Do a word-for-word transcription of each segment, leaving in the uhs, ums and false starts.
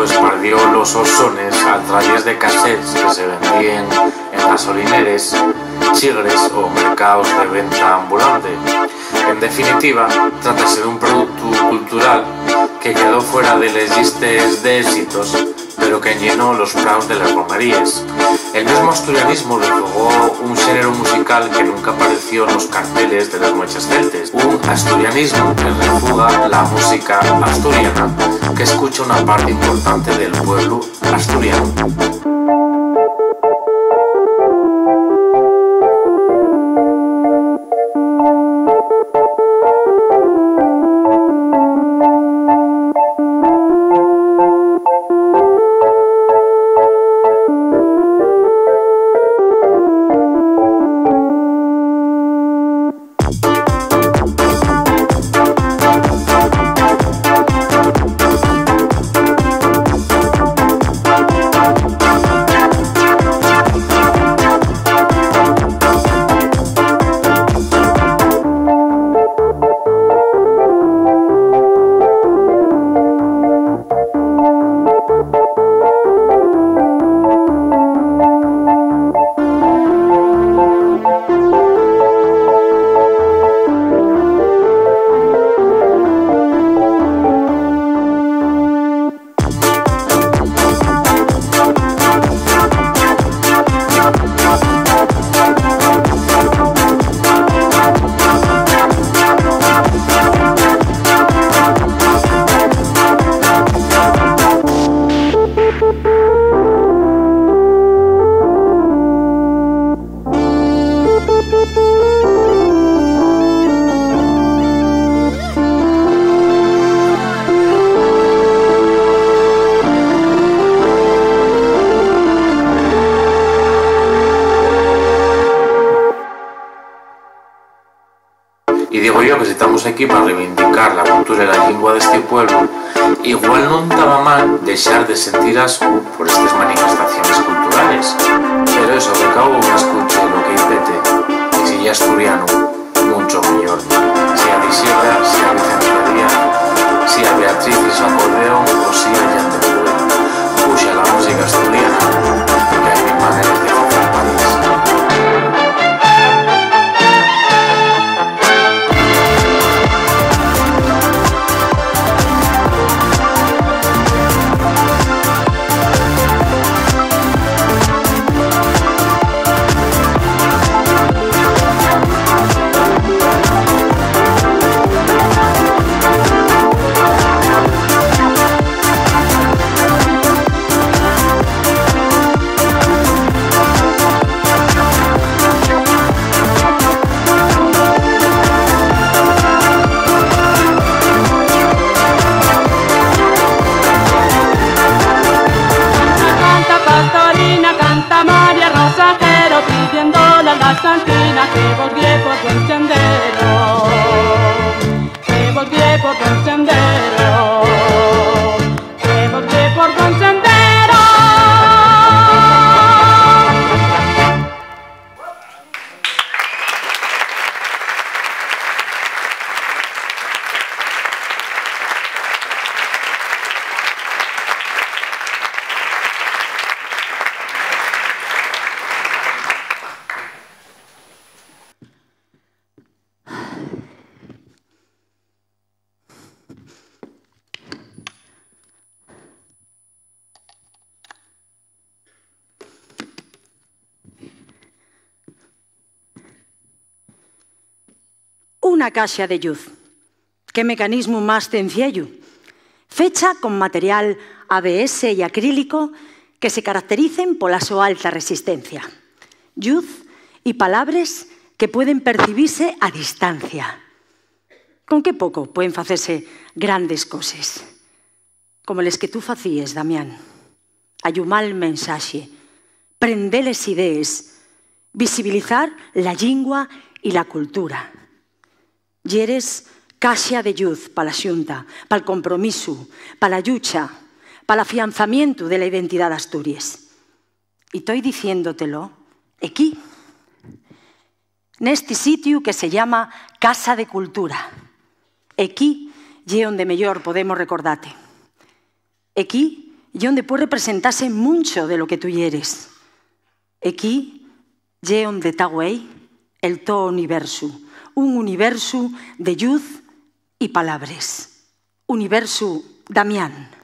Espardió los sos sones al traviés de cassettes que se vendíen en gasolineres, chigres o mercaos de venta ambulante. En definitiva, trátase d'un productu cultural que quedó fuera de les llistes d'éxitos, pero qu'enllenó los praos de les romeríes. El mesmu asturianismu refugó un xéneru musical que nunca apareció nos carteles de les nueches celtes, un asturianismu que refuga la música asturiana, que escucha una parte importante del pueblu asturianu. Y digo yo que si estamos aquí pa reivindicar la cultura y la llingua d'esti pueblu, igual nun taba mal dexar de sentir ascu por estes manifestaciones culturales. Pero eso, que cabo un escuche lo que-y pete, y si ye asturianu, muncho meyor. Sea Dixebra, sea Vicente Díaz, sea Beatriz y su acordeón, o sea Jan de Rubén. Puxa la música asturiana, que hai mil maneres de facer país. Canta, pastorina, canta, María Rosa, pero pidiéndole a la Santina que volvié por buen sendero, que volvié por buen sendero, que volvié por buen sendero. Una caxa de lluz. Qué mecanismu más cenciellu. Fecha con material A B S y acrílico que se caractericen pola so alta resistencia. Lluz y palabres que pueden percibise a distancia. Con qué poco pueden facese grandes coses. Como les que tú facíes, Damián. Ayumar el mensaxe, prender les idees, visibilizar la llingua y la cultura. Yeres caxa de lluz pa la Xunta, pal compromisu, pa la llucha, pal afianzamientu de la identidá d'Asturies. Y toi diciéndotelo equí, nesti sitiu que se llama Casa de Cultura. Equí ye onde meyor podemos recordate. Equí ye onde pue representase muncho de lo que tu yeres. Equí ye onde ta güei el to universu, un universu de lluz y palabres. Universu Damián.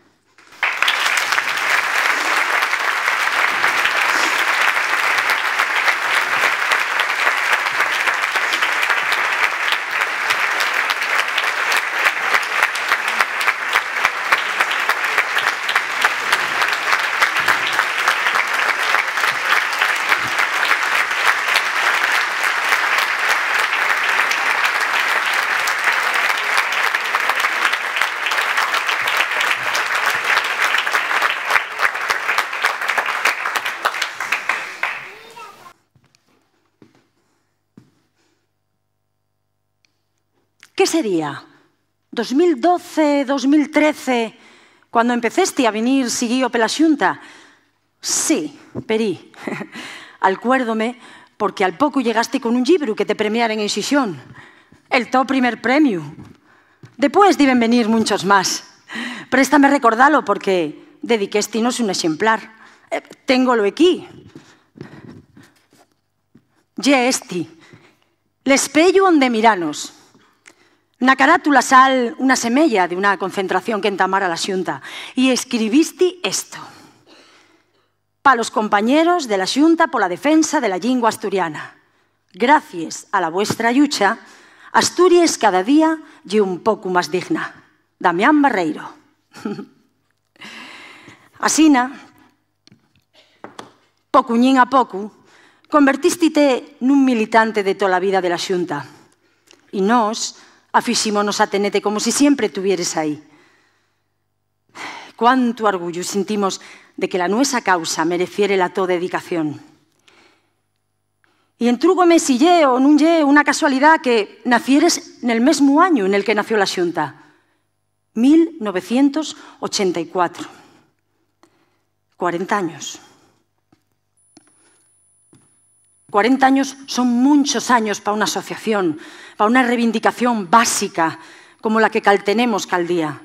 ¿Qué sería? ¿Dos mil doce, dos mil trece, cuando empecesti a venir siguío pela Xunta? Sí, perí. Alcuérdome, porque al poco llegasti con un llibru que te premiaren en Xixón. El to primer premiu. Depués diben venir munchos más. Préstame recordalo, porque dediquéstinos un exemplar. Eh, téngolo equí. Ye esti, l'espeyu onde miranos. Na carátula sal una semeya d'una concentración qu'entamara la Xunta, y escribisti esto: "Pa los compañeros de la Xunta pola defensa de la llingua asturiana. Gracies a la vuestra llucha, Asturies cada día ye un pocu más digna. Damián Barreiro". Asina, pocuñín a pocu, convertístite nun militante de tola vida de la Xunta, y nós afixímonos a tenete como si siempre tuvieres ahí. Cuántu arguyu sintimos de que la nuesa causa mereciere la to dedicación. Y entrúgome si ye o nun ye una casualidá que nacieres nel mesmu añu nel que nació la Xunta, mil novecientos ochenta y cuatro. Cuarenta años. Cuarenta años son munchos años pa una asociación, pa una reivindicación básica como la que caltenemos cal día.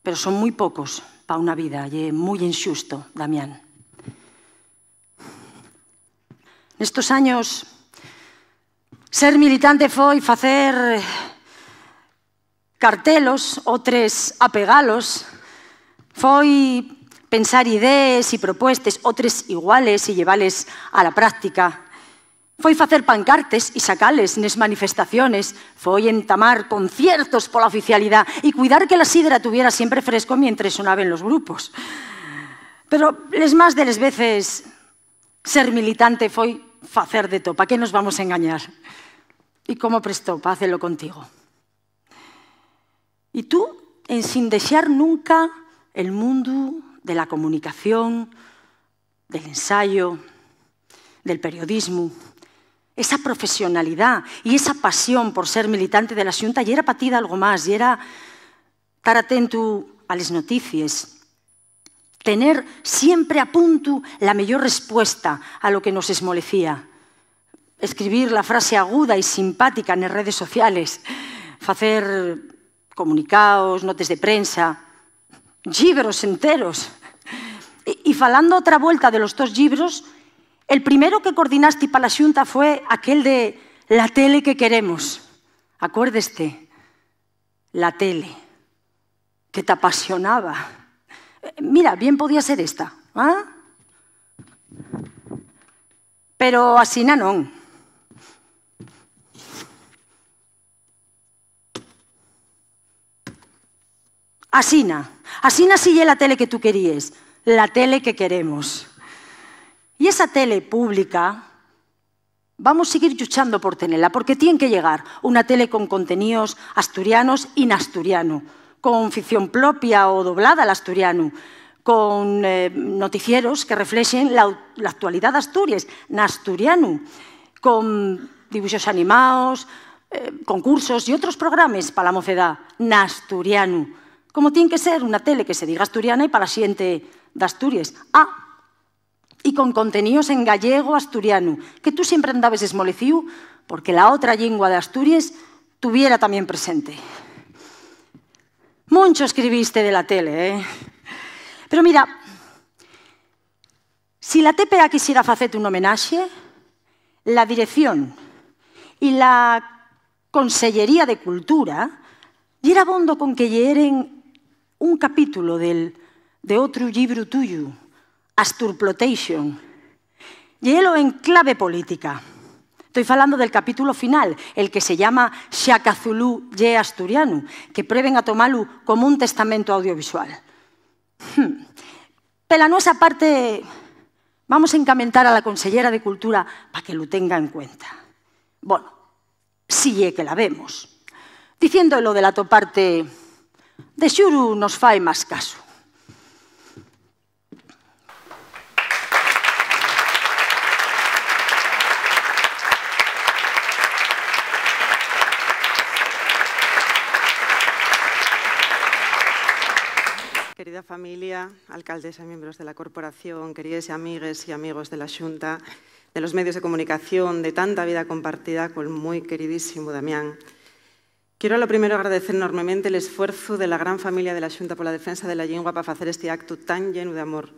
Pero son mui pocos pa una vida, ye mui inxusto, Damián. Nestos años, ser militante foi facer cartelos, otres apegalos, foi pensar idees y propuestes, otres iguales, y llevales a la práctica. Foi facer pancartes y sacales nes manifestaciones, foi entamar conciertos pola oficialidá y cuidar que la sidra tuviera siempre fresco mientres sonaben los grupos. Pero les más de les veces, ser militante foi facer de to, ¿pa qué nos vamos a engañar? Y cómo prestó pa facelo contigo. Y tú, ensin dexar nunca el mundu de la comunicación, del ensayo, del periodismu, esa profesionalidá y esa pasión por ser militante de la Xunta yera pa ti dalgo más, yera tar atentu a les noticies, tener siempre a puntu la meyor respuesta a lo que nos esmolecía, escribir la frase aguda y simpática nes redes sociales, facer comunicaos, notes de prensa, llibros enteros. Y, y falando otra vuelta de los tos llibros, el primero que coordinasti pa la Xunta fue aquel de La tele que queremos. Acuérdeste, la tele, que t'apasionaba. Eh, mira, bien podía ser esta, ¿ah? Pero asina non. Asina, asina sí ye la tele que tú queríes, la tele que queremos. Y esa tele pública, vamos siguir lluchando por tenela, porque tien que llegar una tele con conteníos asturianos y n'asturianu, con ficción propia o doblada al asturianu, con, eh, noticieros que reflexen la, la actualidá d'Asturies n'asturianu, con dibuxos animaos, eh, concursos y otros programes pa la mocedá n'asturianu, como tien que ser una tele que se diga asturiana y pa la xente d'Asturies. Ah, y con conteníos en gallego asturianu, que tú siempre andabes esmolecíu porque la otra llingua d'Asturies tuviera tamién presente. Muncho escribiste de la tele, ¿eh? Pero mira, si la T P A quisiera facete un homenaxe, la dirección y la Consellería de Cultura yera abondo con que lleeren un capítulo del, de otru llibru tuyu, Asturplotation. Lleelo en clave política. Toi falando del capítulo final, el que se llama Shaka Zulu ye asturianu, que prueben a tomalu como un testamento audiovisual. Hmm. Pela nuesa parte, vamos encamentar a la consellera de Cultura pa que lu tenga en cuenta. Bono, si ye que la vemos. Diciendo lo de la to parte, de xuru nos fai más casu. Querida familia, alcaldesa y miembros de la corporación, querides amigues y amigos de la Xunta, de los medios de comunicación, de tanta vida compartida col mui queridísimu Damián. Quiero, a lo primero, agradecer enormemente l'esfuerzu de la gran familia de la Xunta pola defensa de la llingua pa facer esti actu tan llenu d'amor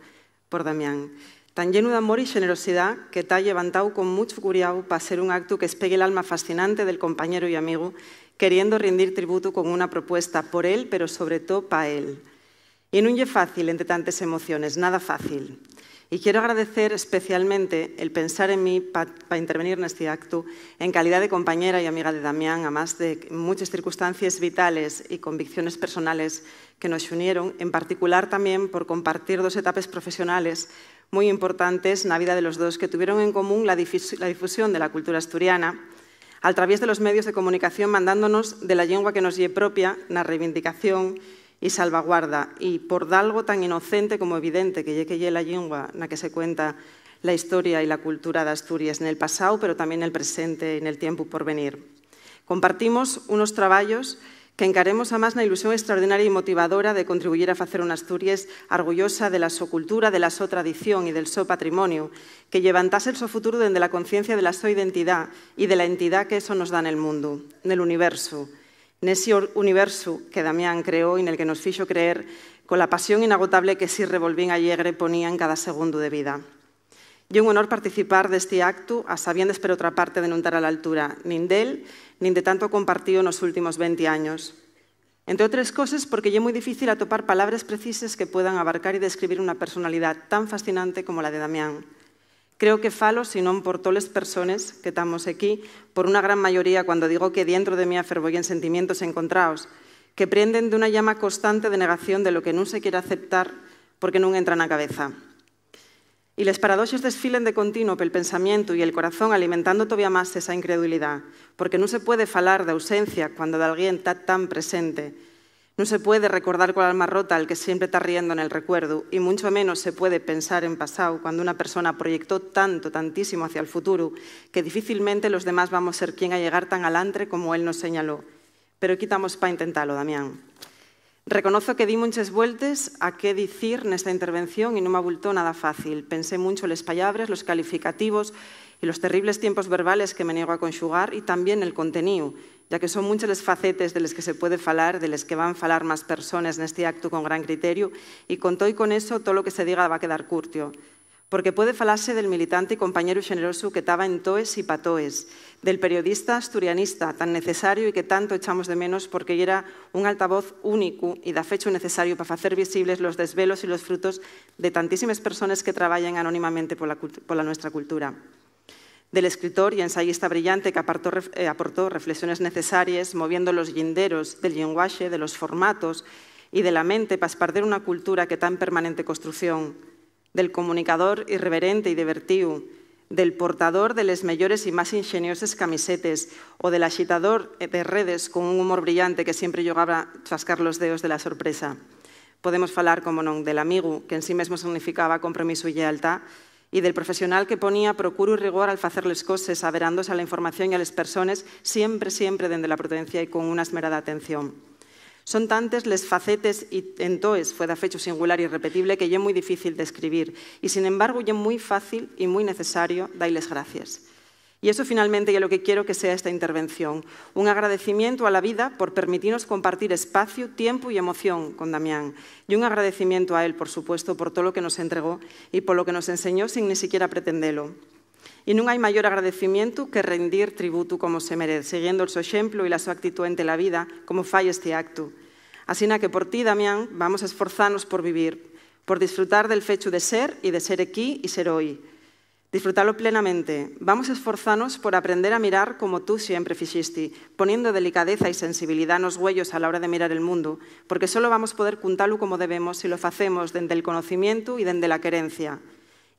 por Damián, tan llenu d'amor y xenerosidá que ta llevantao con muchu curiau pa ser un actu qu'espegue l'alma fascinante del compañeru y amigu, queriendo rindir tributu con una propuesta por él, pero sobre too pa él. Y nun ye fácil entre tantes emociones, nada fácil. Y quiero agradecer especialmente el pensar en mí pa, pa intervenir nesti actu en calidá de compañera y amiga de Damián, amás de muches circunstancies vitales y convicciones personales que nos xunieron, en particular tamién por compartir dos etapes profesionales mui importantes na vida de los dos, que tuvieron en común la difis-, la difusión de la cultura asturiana al traviés de los medios de comunicación, mandándonos de la llingua que nos ye propia na reivindicación y salvaguarda, y por dalgo tan inocente como evidente que ye que ye la llingua na que se cuenta la historia y la cultura d'Asturies nel pasáu, pero tamién nel presente y nel tiempu por venir. Compartimos unos trabayos que encaremos amás na ilusión extraordinaria y motivadora de contribuyir a facer una Asturies arguyosa de la so cultura, de la so tradición y del so patrimoniu, que llevantase el so futuru dende la conciencia de la so identidá y de la entidá que eso nos da nel mundu, nel universu, nesi or-, universu que Damián creó y nel que nos fixo creer cola pasión inagotable que esi revolvín allegre ponía en cada segundu de vida. Ye un honor participar d'esti actu, a sabiendes, per otra parte, de nun tar a l'altura nin d'él, nin de tanto compartío nos últimos venti años. Entre otres coses, porque ye mui difícil atopar palabres precises que puedan abarcar y describir una personalidá tan fascinante como la de Damián. Creo que falo, si non por toles persones que tamos equí, por una gran mayoría cuando digo que dientro de mí aferboyen sentimientos encontraos, que prenden d'una llama constante de negación de lo que nun se quiere aceptar porque nun entra na cabeza. Y les paradoxes desfilen de continuo pel pensamientu y el corazón, alimentando tovía más esa incredulidá, porque nun se puede falar d'ausencia cuando d'alguén ta tan presente. Nun se puede recordar col alma rota al que siempre ta riendo nel recuerdu, y muncho menos se puede pensar en pasáu cuando una persona proyectó tanto, tantísimo hacia el futuru, que difícilmente los demás vamos ser quien a llegar tan alantre como él nos señaló. Pero equí tamos pa intentalo, Damián. Reconozo que di munches vueltes a qué dicir nesta intervención y nun m'abultó nada fácil. Pensé muncho les pallabres, los calificativos y los terribles tiempos verbales que me niego a conxugar, y tamién nel conteníu, ya que son munches les facetes de les que se puede falar, de les que van falar más persones nesti actu con gran criteriu, y con too y con eso, too lo que se diga va quedar curtio. Porque puede falase del militante y compañeru xenerosu que taba en toes y pa toes, del periodista asturianista tan necesariu y que tanto echamos de menos, porque yera un altavoz únicu y dafechu necesariu pa facer visibles los desvelos y los frutos de tantísimes persones que trabayen anónimamente pola cult-, pola nuestra cultura. Del escritor y ensayista brillante que apartó ref-, eh, aportó reflexiones necesaries, moviendo los llinderos del llenguaxe, de los formatos y de la mente pa esparder una cultura que ta en permanente construcción, del comunicador irreverente y divertíu, del portador de les mellores y más inxenioses camisetes o del axitador de redes con un humor brillante que siempre llogaba chascar los deos de la sorpresa. Podemos falar, como non, del amigu, que en sí mesmo significaba compromisu y llealtá, y del profesional que ponía procuru y rigor al facer les coses, averándose a la información y a les persones, siempre, siempre dende la prudencia y con una esmerada atención. Son tantes les facetes y entoes fue dafechu singular y irrepetible que ye mui difícil d'escribir, y, sin embargo, ye mui fácil y mui necesario da-y les gracies. Y eso finalmente ye lo que quiero que sea esta intervención. Un agradecimientu a la vida por permitinos compartir espaciu, tiempu y emoción con Damián. Y un agradecimientu a él, por supuesto, por todo lo que nos entregó y por lo que nos enseñó sin ni siquiera pretendelo. Y nun hai mayor agradecimientu que rendir tributu como se merez, siguiendo'l so exemplu y la so actitú ente la vida, como fai esti actu. Asina que por ti, Damián, vamos esforzanos por vivir, por disfrutar del fechu de ser y de ser equí y ser hoi. Disfrutalo plenamente. Vamos esforzanos por aprender a mirar como tú siempre fixiste, poniendo delicadeza y sensibilidá nos güeyos a la hora de mirar el mundu, porque solo vamos poder cuntalo como debemos si lo facemos dende'l conocimientu y dende la querencia.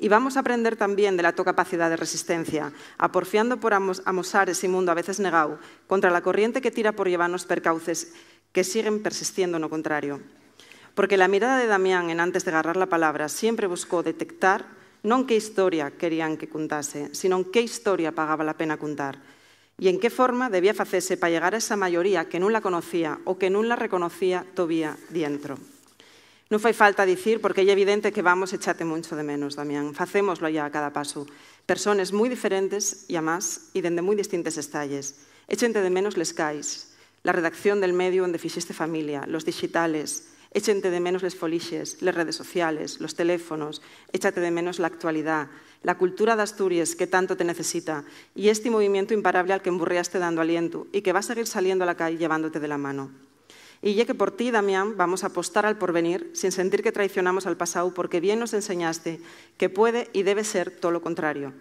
Y vamos aprender tamién de la to capacidá de resistencia, aporfiando por amos-, amosar esi mundu a veces negáu, contra la corriente que tira por llevanos per cauces que siguen persistiendo no contrario. Porque la mirada de Damián enantes de garrar la palabra siempre buscó detectar non qué historia querían que cuntase, sinón qué historia pagaba la pena cuntar, y en qué forma debía facese pa llegar a esa mayoría que nun la conocía o que nun la reconocía tovía dientro. Nun fai falta dicir, porque ye evidente que vamos echate muncho de menos, Damián. Facémoslo ya a cada pasu. Persones mui diferentes, y amás, y dende mui distintes estalles. Échente de menos les cais, la redacción del mediu onde fixiste familia, los dixitales. Échente de menos les folixes, les redes sociales, los teléfonos. Échate de menos la actualidá, la cultura d'Asturies que tanto te necesita, y esti movimientu imparable al qu'emburriaste dando alientu y que va seguir saliendo a la cai llevándote de la mano. Y ye que por ti, Damián, vamos a apostar al porvenir sin sentir que traicionamos al pasáu, porque bien nos enseñaste que puede y debe ser tolo contrario.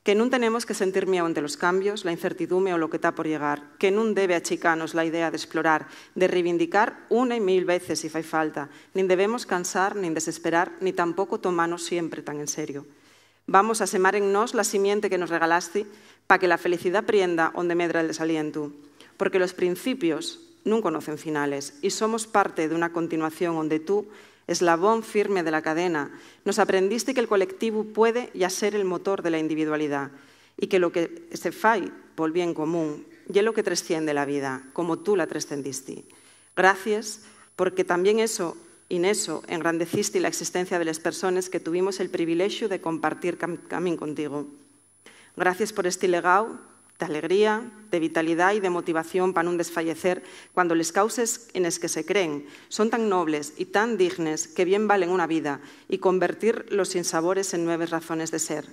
Que nun tenemos que sentir mieu ente los cambios, la incertidume o lo que ta por llegar. Que nun debe achicanos la idea d'esplorar, de reivindicar una y mil veces si fai falta. Nin debemos cansar, nin desesperar, ni tampoco tomanos siempre tan en serio. Vamos a semar en nós la simiente que nos regalaste pa que la felicidá prienda onde medra el desalientu. Porque los principios nun conocen finales y somos parte d'una continuación onde tú, eslabón firme de la cadena, nos aprendiste que'l colectivu puede ya ser el motor de la individualidá y que lo que se fai pol bien común ye lo que tresciende la vida, como tú la trescendiste. Gracies, porque tamién eso, y neso, engrandeciste la existencia de les persones que tuvimos el privilexu de compartir cam-, camín contigo. Gracies por esti legao d'alegría, de vitalidá y de motivación pa nun desfayecer cuando les causes enes que se creen son tan nobles y tan dignes que bien valen una vida y convertir los sinsabores en nueves razones de ser.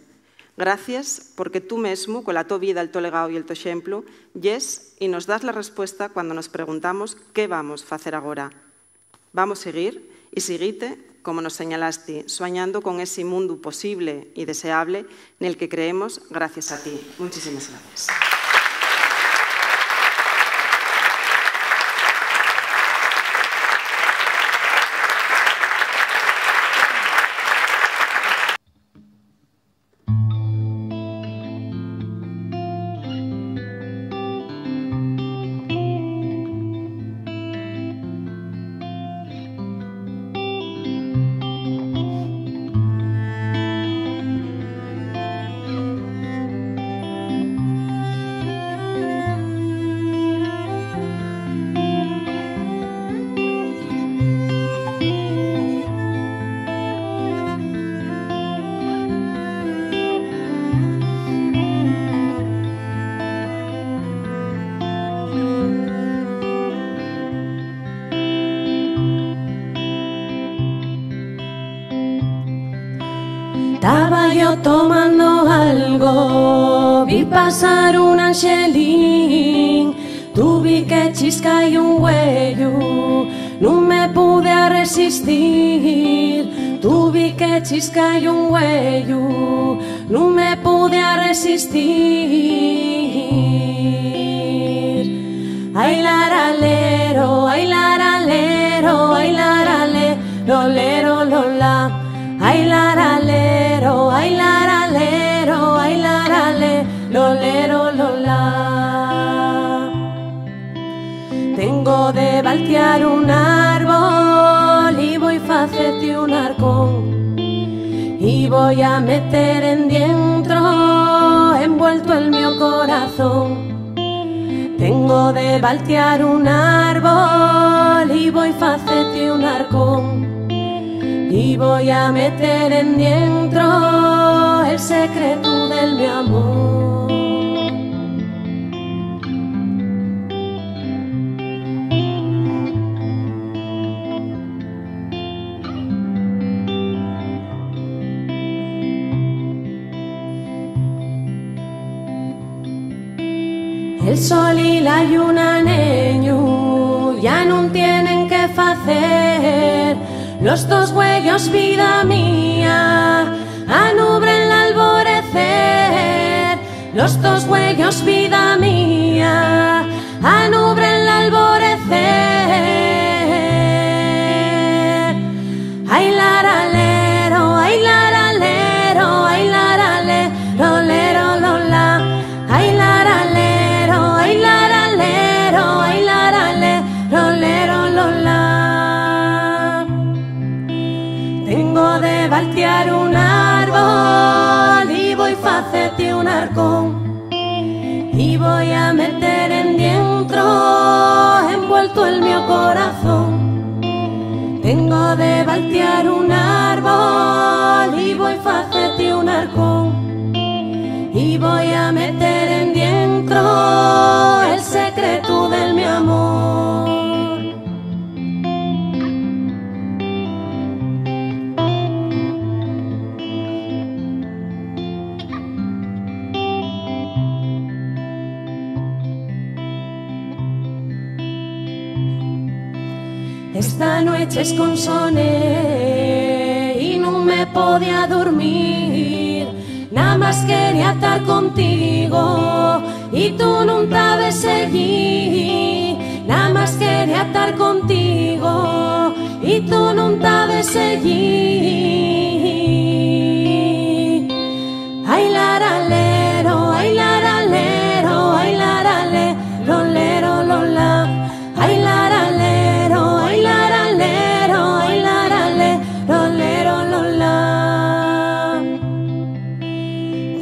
Gracies porque tú mesmu, cola to vida, el to legao y el to exemplu, yes y nos das la respuesta cuando nos preguntamos qué vamos facer agora. Vamos siguir y siguite, como nos señalasti, suañando con esi mundu posible y deseable nel que creemos gracies a ti. Muchísimas gracias. Taba yo tomando algo, vi pasar un anxelín, tuvi que chiscai un güeyu, nun me pude arresistir. Tuvi que chiscai un güeyu, nun me pude arresistir. Ai laralero, ai laralero, ai laralero, lero, lo, la. Ai laralero, ai laralero, ai laralero, lero, lo, la. Tengo de baltiar un árbol y voi facete un arcón y voi a meter en dientro envuelto el mio corazón. Tengo de baltiar un árbol y voi facete un arcón y voi a meter en dientro el secreto del mi amor. El sol y la lluna, neñu, ya nun tienen qué facer. Los tos güeyos, vida mía, anubren l'alborecer. Los tos güeyos, vida mía, anubren l'alborecer. Ay, laralero, ay, laralero, ay, laralero, lero, lo, la. Ay, laralero, ay, laralero, ay, laralero, lero, lo, la. Tengo de baltiar un árbol y voi facerte un arcón. Y voi a meter en dientro, envuelto el mio corazón. Tengo de baltiar un árbol y voi facerte un arcón. Y voi a meter en dientro el secretu del mi amor. Esta nueche esconsoné y nun me podía durmir. Namás quería tar contigo y tú nun tabes ellí. Namás quería tar contigo y tú nun tabes ellí. Ay, laralero, ay, laralero, ay, laralero, lero, lo, la. Ay, laralero, ay, laralero, ay, laralero, lero, lo, la.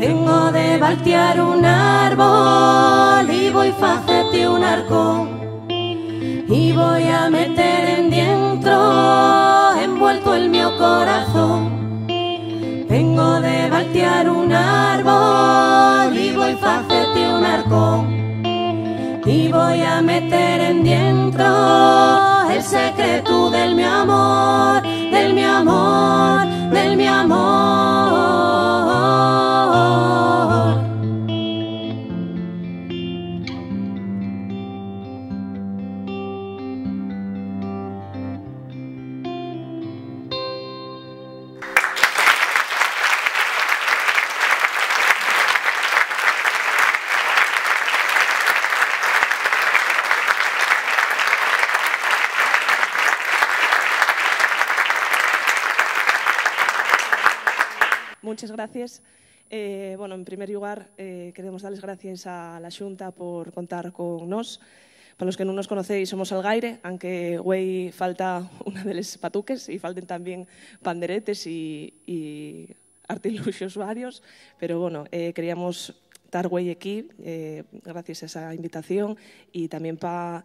Tengo de baltiar un árbol y voi facerte un arcón. Y voi a meter en dientro, envuelto el mio corazón. Tengo de baltiar un árbol y voi facerte un arcón. Y voi a meter en dientro el secretu del mi amor, del mi amor, del mi amor. Munches gracies. Eh, bueno, en primer llugar, eh, queremos dar les gracies a la Xunta por contar con nós. Pa los que nun nos conocéis, somos Algaire, anque güei falta una de les patuques y falten tamién panderetes y, y artiluxos varios, pero, bueno, eh, queríamos tar güei equí, eh, gracies a esa invitación y tamién pa,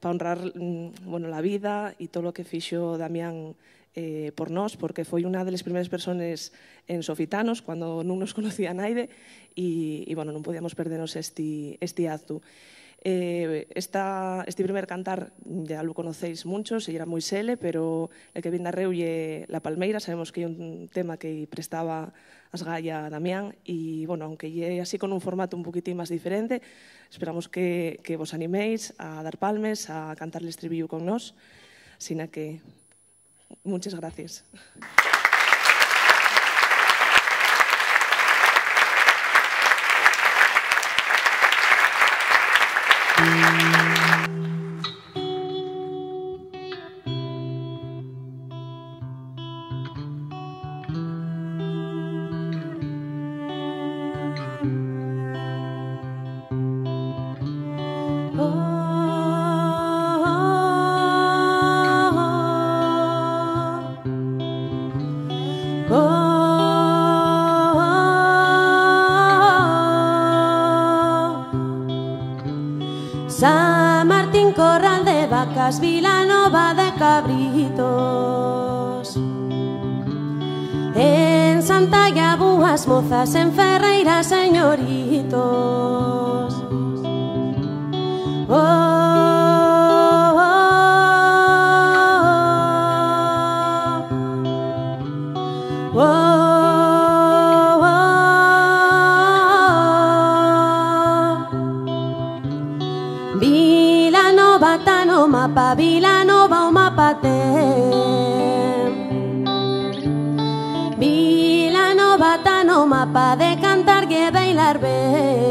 pa honrar, mm, bueno, la vida y tolo que fixo Damián, eh, por nós, porque foi una de les primeres persones en Sofitanos, cuando nun nos conocía naide, y, y, bueno, nun podíamos perdernos esti, esti actu. Eh, esta, esti primer cantar ya lu conocéis munchos, y yera mui sele, pero el que vien darréu ye La Palmeira. Sabemos que ye un tema que-y prestaba asgaya a Damián, y, bueno, aunque ye así con un formato un poquitín más diferente, esperamos que, que vos animéis a dar palmes, a cantar l'estribillu con nós. Asina que, munches gracies. San Martín, corral de vacas, Vilanova de cabritos. En Santa Llabúa as mozas, en Ferreira señoritos. Oh, oh, oh, oh. Oh, oh, oh. Pa Vilanova o mapa ten. Vilanova ta no mapa de cantar y bailar ben.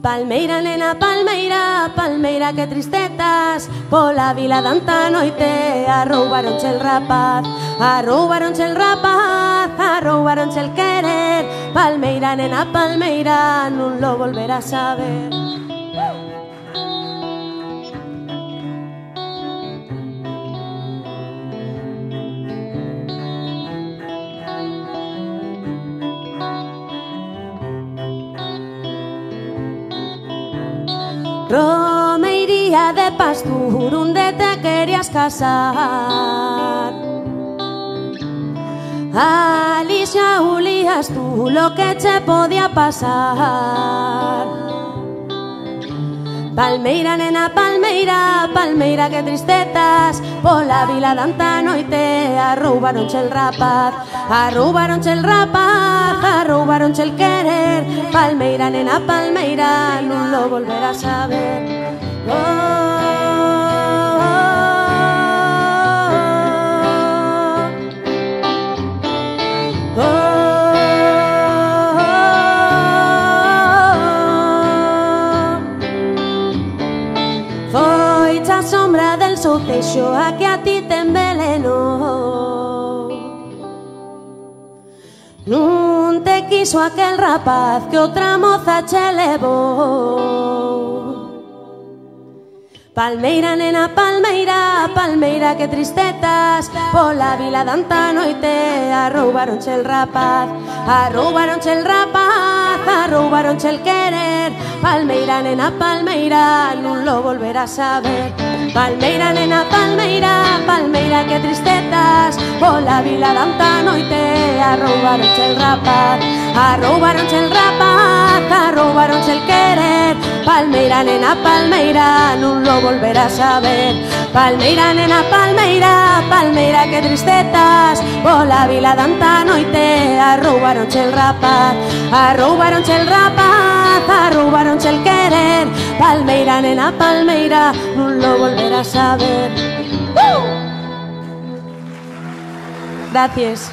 Palmeira, nena, palmeira, palmeira, qué tristetas. Pola vila tanta noite, arroubaronche el rapaz, arroubaronche el rapaz, arroubaronche el querer. Palmeira, nena, palmeira, nun lo volverás a ver. Romería de Pastur, onde te querías casar. Alí xa ulías tú lo que che podía pasar. Palmeira, nena, palmeira, palmeira, qué tristetas. Pola vila tanta noite, arroubaronche el rapaz, arroubaronche el rapaz, arroubaronche el querer. Palmeira, nena, palmeira, nun lo volverás a ver. Oh, oh, oh, oh. Oh, oh, oh, oh. Foi cha sombra del so teixo a que a ti te envelenó. Nun te quiso aquel rapaz que otra moza che levó. Palmeira, nena, palmeira, palmeira, qué tristetas. Pola vila tanta noite, arroubaronche el rapaz, arroubaronche el rapaz, arroubaronche el querer. Palmeira, nena, palmeira, nun lo volverás a ver. Palmeira, nena, palmeira, palmeira, qué tristetas. Pola vila tanta noite, arroubaronche el rapaz, arroubaronche el rapaz, arroubaronche el querer. Palmeira, nena, palmeira, nun lo volverás a ver. Palmeira, nena, palmeira, palmeira, qué tristetas. Pola vila tanta noite, arroubaronche el rapaz, arroubaronche el rapaz, arroubaronche el querer. Palmeira, nena, palmeira, nun lo volverás a ver. ¡Uh! Gracias.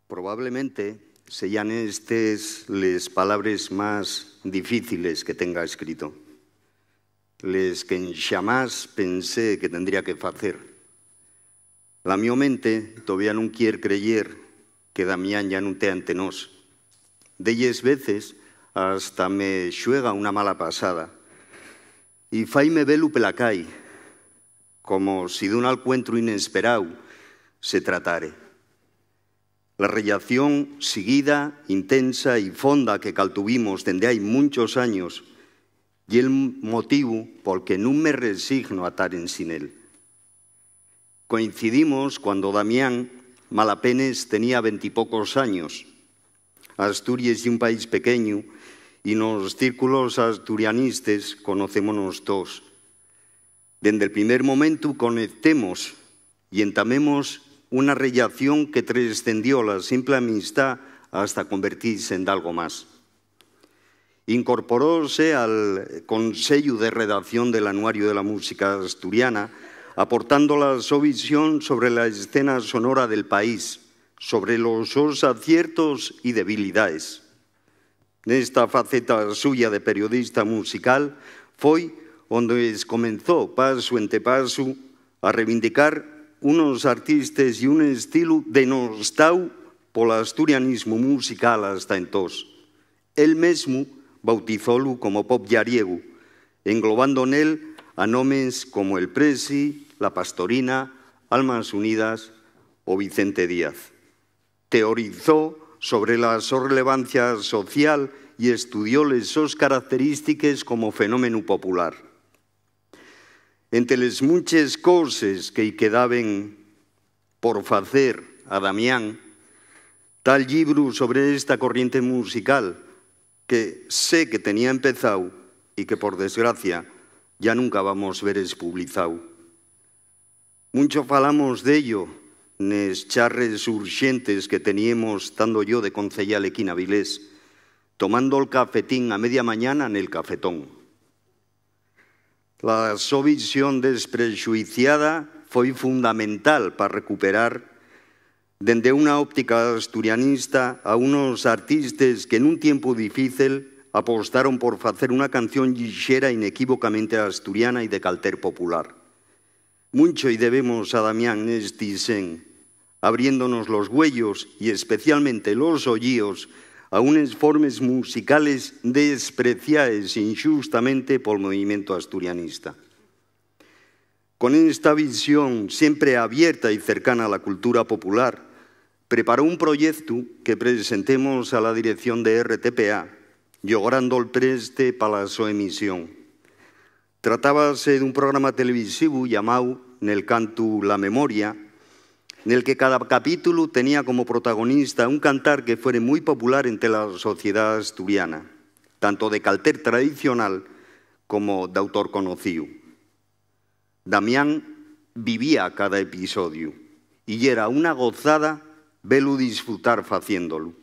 Probablemente seyan estes les palabres más difíciles que tenga escrito, les que enxamás pensé que tendría que facer. La mio mente tovía nun quier creyer que Damián ya nun tea ente nós. Delles veces hasta me xuega una mala pasada y faime velu pela cai, como si d'un alcuentru inesperáu se tratare. La rellación siguida, intensa y fonda que caltuvimos dende hai munchos años ye'l motivu pol que nun me resigno a tar ensin él. Coincidimos cuando Damián malapenes tenía ventipocos años. Asturies ye un país pequeñu y nos círculos asturianistes conocémonos toos. Dende'l primer momentu conectemos y entamemos una rellación que trescendió la simple amistá hasta convertise en dalgo más. Incorporóse al Consellu de Redacción del Anuario de la Música Asturiana, aportando la so visión sobre la escena sonora del país, sobre los sos aciertos y debilidaes. Nesta faceta suya de periodista musical foi onde escomenzó, pasu ente pasu, a reivindicar unos artistes y un estilu denostau pol asturianismu musical hasta entós. El mesmu bautizólu como pop llariegu, englobando nel a nomes como El Presi, La Pastorina, Almas Unidas o Vicente Díaz. Teorizó sobre la so relevancia social y estudió les sos característiques como fenómenu popular. Ente les munches coses que-y quedaben por facer a Damián, ta'l llibru sobre esta corriente musical que sé que tenía empezáu y que, por desgracia, ya nunca vamos ver espublizáu. Muncho falamos d'ello nes charres urxentes que teníemos tando yo de conceyal equí n'Avilés, tomando'l cafetín a media mañana nel cafetón. La so visión desprexuiciada foi fundamental pa recuperar, dende una óptica asturianista, a unos artistes que nun tiempu difícil apostaron por facer una canción llixera inequívocamente asturiana y de calter popular. Muncho-y debemos a Damián nesti sen, abriéndonos los güeyos y especialmente los ollíos a unes formes musicales despreciaes inxustamente pol movimientu asturianista. Con esta visión siempre abierta y cercana a la cultura popular, preparó un proyectu que presentemos a la dirección de R T P A, llográndol preste pa la so emisión. Tratábase d'un programa televisivu llamáu nel cantu La Memoria, nel que cada capítulu tenía como protagonista un cantar que fuere mui popular ente la sociedá asturiana, tanto de calter tradicional como d'autor conocíu. Damián vivía cada episodiu y yera una gozada velu disfrutar faciéndolu.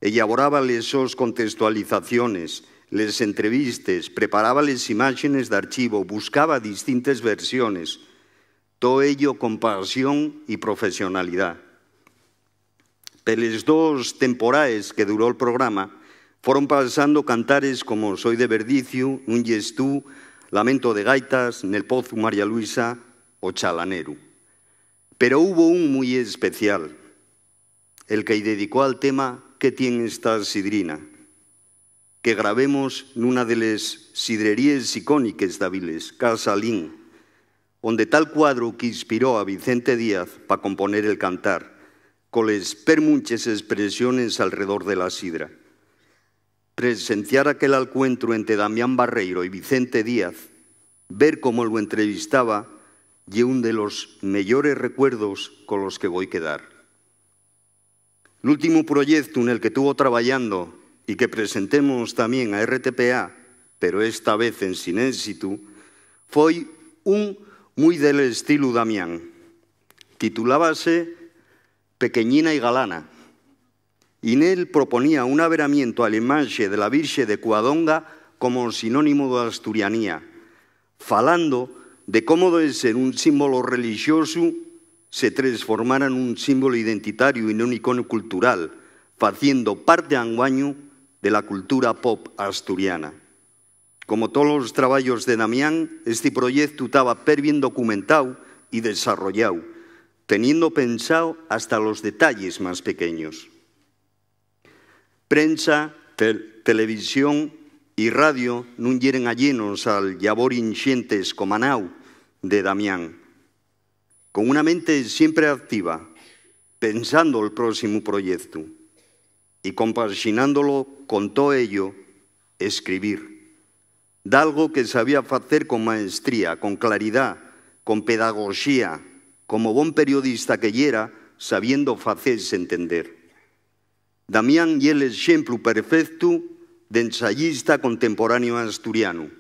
Elaboraba les sos contestualizaciones, les entrevistes, preparaba les imáxenes d'archivo, buscaba distintes versiones, too ello con pasión y profesionalidá. Peles dos temporaes que duró'l programa, foron pasando cantares como Soi de Verdiciu, Nun yes tú, Lamento de gaitas, Nel pozu María Luisa o Chalaneru. Pero hubo un mui especial, el que-y dedicó al tema ¿Qué tien esta sidrina?, que grabemos nuna de les sidreríes icóniques d'Avilés, Casa Lin, onde ta'l cuadru qu'inspiró a Vicente Díaz pa componer el cantar, coles permunches espresiones alredor de la sidra. Presenciar aquel alcuentru ente Damián Barreiro y Vicente Díaz, ver cómo lu entrevistaba, ye ún de los meyores recuerdos colos que voi quedar. L'últimu proyectu nel que tuvo trabayando y que presentemos tamién a R T P A, pero esta vez ensin ésitu, foi un mui del estilu Damián. Titulábase Pequeñina y galana, y nel proponía un averamientu a la imaxe de la Virxe de Cuadonga como sinónimu d'asturianía, falando de cómo de ser un símbolu relixosu se tresformara nun símbolu identitariu y nun icono cultural, faciendo parte anguaño de la cultura pop asturiana. Como tolos trabayos de Damián, esti proyectu taba perbien documentáu y desarrolláu, teniendo pensao hasta los detalles más pequeños. Prensa, tel-, televisión y radio nun yeren allenos al llabor inxente escomanáu de Damián. Con una mente siempre activa, pensando'l próximu proyectu y compaxinándolo con too ello, escribir, d'algo que sabía facer con maestría, con claridá, con pedagoxía, como bon periodista que yera, sabiendo facese entender. Damián ye l'exemplu perfectu d'ensayista contemporáneu asturianu,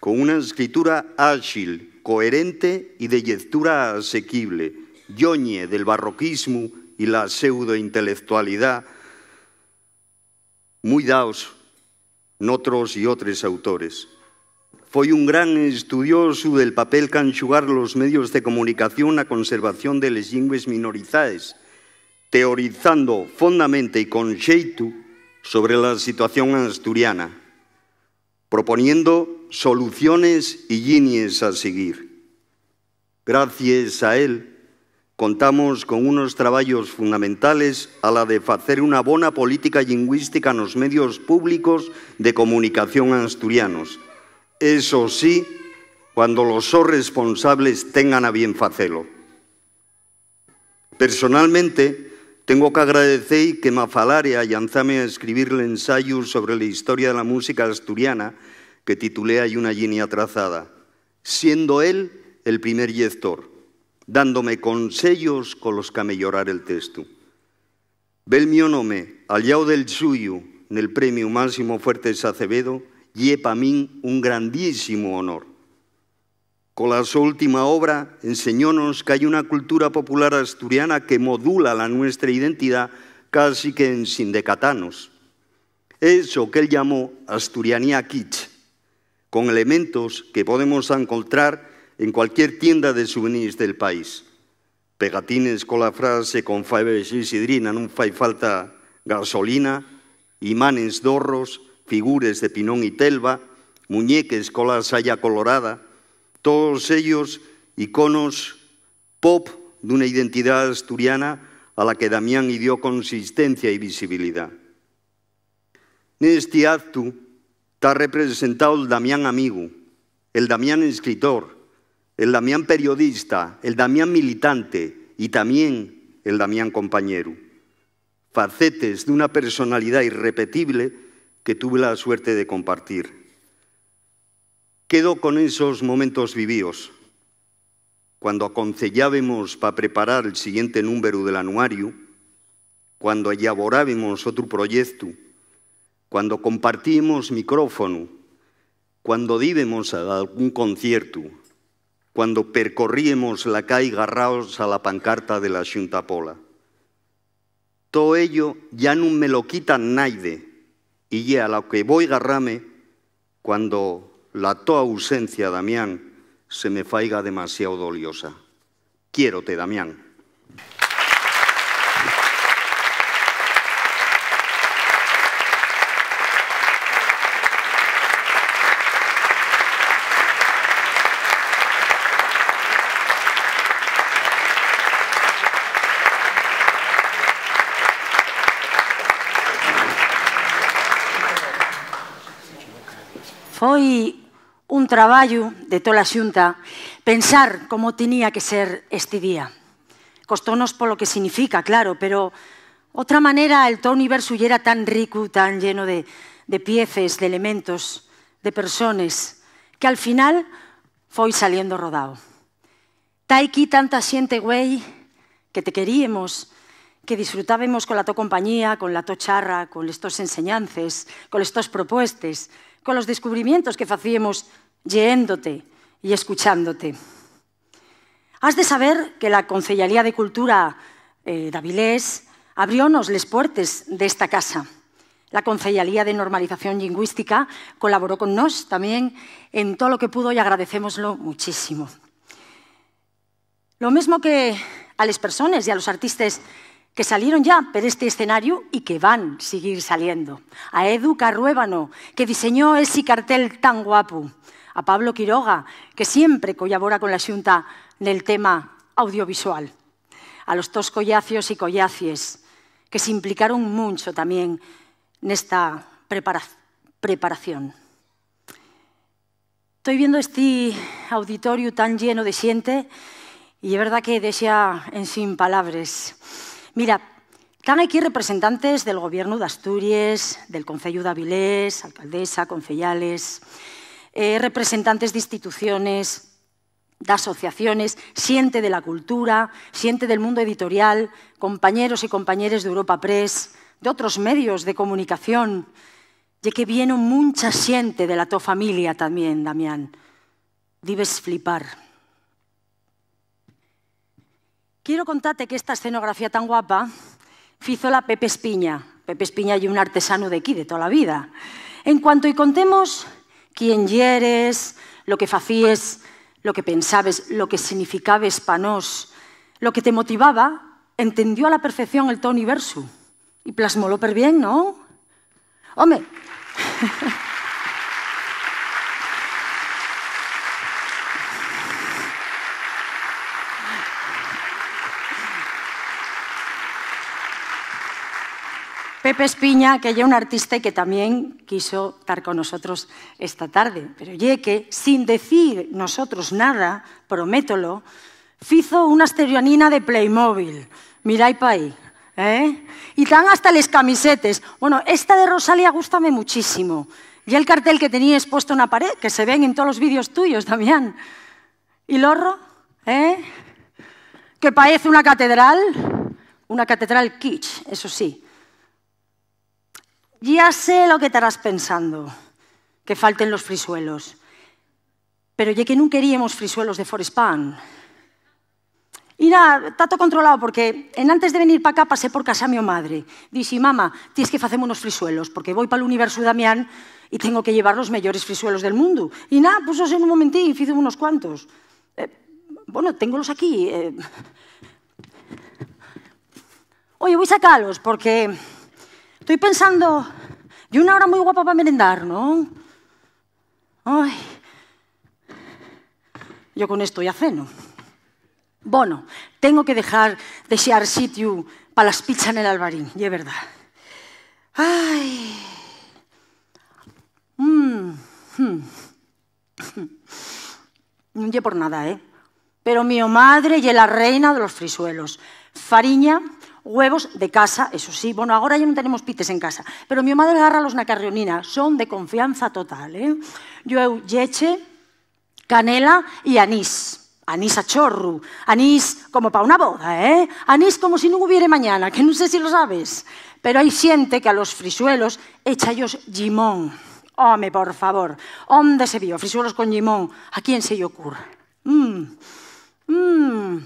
con una escritura áxil, coherente y de llectura asequible, lloñe del barroquismu y la pseudointelectualidá mui daos n'otros y otres autores. Foi un gran estudiosu del papel qu'han xugar los medios de comunicación na conservación de les llingües minorizaes, teorizando fondamente y con xeitu sobre la situación asturiana, proponiendo soluciones y llinies a siguir. Gracies a él, contamos con unos trabayos fundamentales a la de facer una bona política llingüística nos medios públicos de comunicación asturianos. Eso sí, cuando los sos responsables tengan a bien facelo. Personalmente, tengo qu'agradecer que m'afalare a llanzame a escribir l'ensayu sobre la historia de la música asturiana que titulé Hai una llinia trazada, siendo él el primer llector, dándome conseyos colos qu'ameyorar el testu. Ver el mio nome al llau del suyu nel premiu Máximo Fuertes Acevedo Ye pa min un grandísimu honor. Cola so última obra, enseñónos qu'hai una cultura popular asturiana que modula la nuestra identidá casi que ensin decatanos. Eso qu'él llamó asturianía kitsch, con elementos que podemos encontrar en cualquier tienda de souvenirs del país. Pegatines cola frase "Con faiba y sidrina nun fai falta gasolina", imanes d'horros, figures de pinón y telva, muñeques cola saya colorada, todos ellos iconos pop d'una identidá asturiana a la que Damián-y dio consistencia y visibilidá. Nesti actu ta representáu'l Damián amigu, el Damián escritor, el Damián periodista, el Damián militante y tamién el Damián compañeru. Facetes d'una personalidá irrepetible que tuve la suerte de compartir. Quedo con esos momentos vivíos, cuando aconseyábemos pa preparar el siguiente númberu del anuariu, cuando elaborábemos otru proyectu, cuando compartíemos micrófonu, cuando díbemos a dalgún conciertu, cuando percorríemos la cai garraos a la pancarta de la Xunta Pola. Too ello yá nun me lo quita naide, y ye a lo que voi garrame cuando la to ausencia, Damián, se me faiga demasiao doliosa. Quiérote, Damián. Foi un trabayu de tola Xunta pensar cómo tenía que ser esti día. Costónos polo que significa, claro, pero otra manera el to universu yera tan ricu, tan lleno de, de pieces, d'elementos, de persones, que al final foi saliendo rodao. Ta equí tanta xente güei que te queríemos, que disfrutábemos con la to compañía, con la to charra, con les tos enseñances, con les tos propuestes, con los descubrimientos que facíemos lleéndote y escuchándote. Has de saber que la Conceyalía de Cultura, eh, d'Avilés abriónos les puertes d'esta casa. La Conceyalía de Normalización Llingüística colaboró con nós tamién en tolo que pudo y agradecémoslo muchísimo. Lo mesmo que a les persones y a los artistes que salieron ya per este escenariu y que van siguir saliendo. A Edu Carruébano, que diseñó esi cartel tan guapu. A Pablo Quiroga, que siempre collabora con la Xunta nel tema audiovisual. A los tos collacios y collacies, que s'implicaron muncho tamién nesta prepara-, preparación. Toi viendo esti auditoriu tan lleno de xente y ye verdá que dexa ensin palabres. Mira, tán equí representantes del Gobiernu d'Asturies, del Conceyu d'Avilés, alcaldesa, conceyales, eh, representantes d'instituciones, d'asociaciones, xente de la cultura, xente del mundo editorial, compañeros y compañeres d'Europa Press, d'otros medios de comunicación. Ye que vieron muncha xente de la to familia tamién, Damián. Dibes flipar. Quiero contate qu'esta escenografía tan guapa fízola Pepe Espiña. Pepe Espiña ye un artesanu d'equí, de tola vida. En cuanto-y contemos quién yeres, lo que facíes, lo que pensabes, lo que significabes pa nós, lo que te motivaba, entendió a la perfección el to universu. Y plasmólo perbién, ¿no? Home. Pepe Espiña, que ye un artista y que tamién quiso tar con nosotros esta tarde, pero ye que, sin decir nosotros nada, prométolo, fizo una asturianina de Playmobil. Mirái pa ahí, ¿eh? Y tán hasta les camisetes. Bueno, esta de Rosalía gústame muchísimo. Y el cartel que teníes puesto na pared, que se ven en tolos vídeos tuyos, Damián. Y l'horro, ¿eh? Que paez una catedral, una catedral kitsch, eso sí. Ya sé lo que tarás pensando. que falten los frisuelos. Pero ye que nun queríemos frisuelos de Forest Pan. Y na, ta to controlao, porque enantes de venir pa acá pasé por casa mio madre. Dixi: "Mama, ties que faceme unos frisuelos, porque voi pal universu Damián y tengo que llevar los meyores frisuelos del mundu." Y na, púsose nun momentín y fizo unos cuantos. Eh, bueno, téngolos aquí, eh. Oye, voi sacalos, porque toi pensando, ye una hora mui guapa pa merendar, ¿non? Ai, yo con esto ya ceno. Bono, tengo que dejar, dexar sitiu pa las pizza nel Alvarín, ye verdá. Ai. Mm, hmm. Nun ye por nada, ¿eh? Pero mio madre ye la reina de los frisuelos. Fariña, güevos de casa, eso sí. Bueno, agora ya nun tenemos pites en casa, pero mio madre gárralos na carrionina, son de confianza total, ¿eh? Yo eu lleche, canela y anís. Anís a chorru, anís como pa una boda, ¿eh? Anís como si nun hubiere mañana, que nun sé si lo sabes, pero hai xente que a los frisuelos écha-yos llimón. Home, por favor, ¿ónde se vio frisuelos con llimón? ¿A quién se-y ocurre? Mm, mm.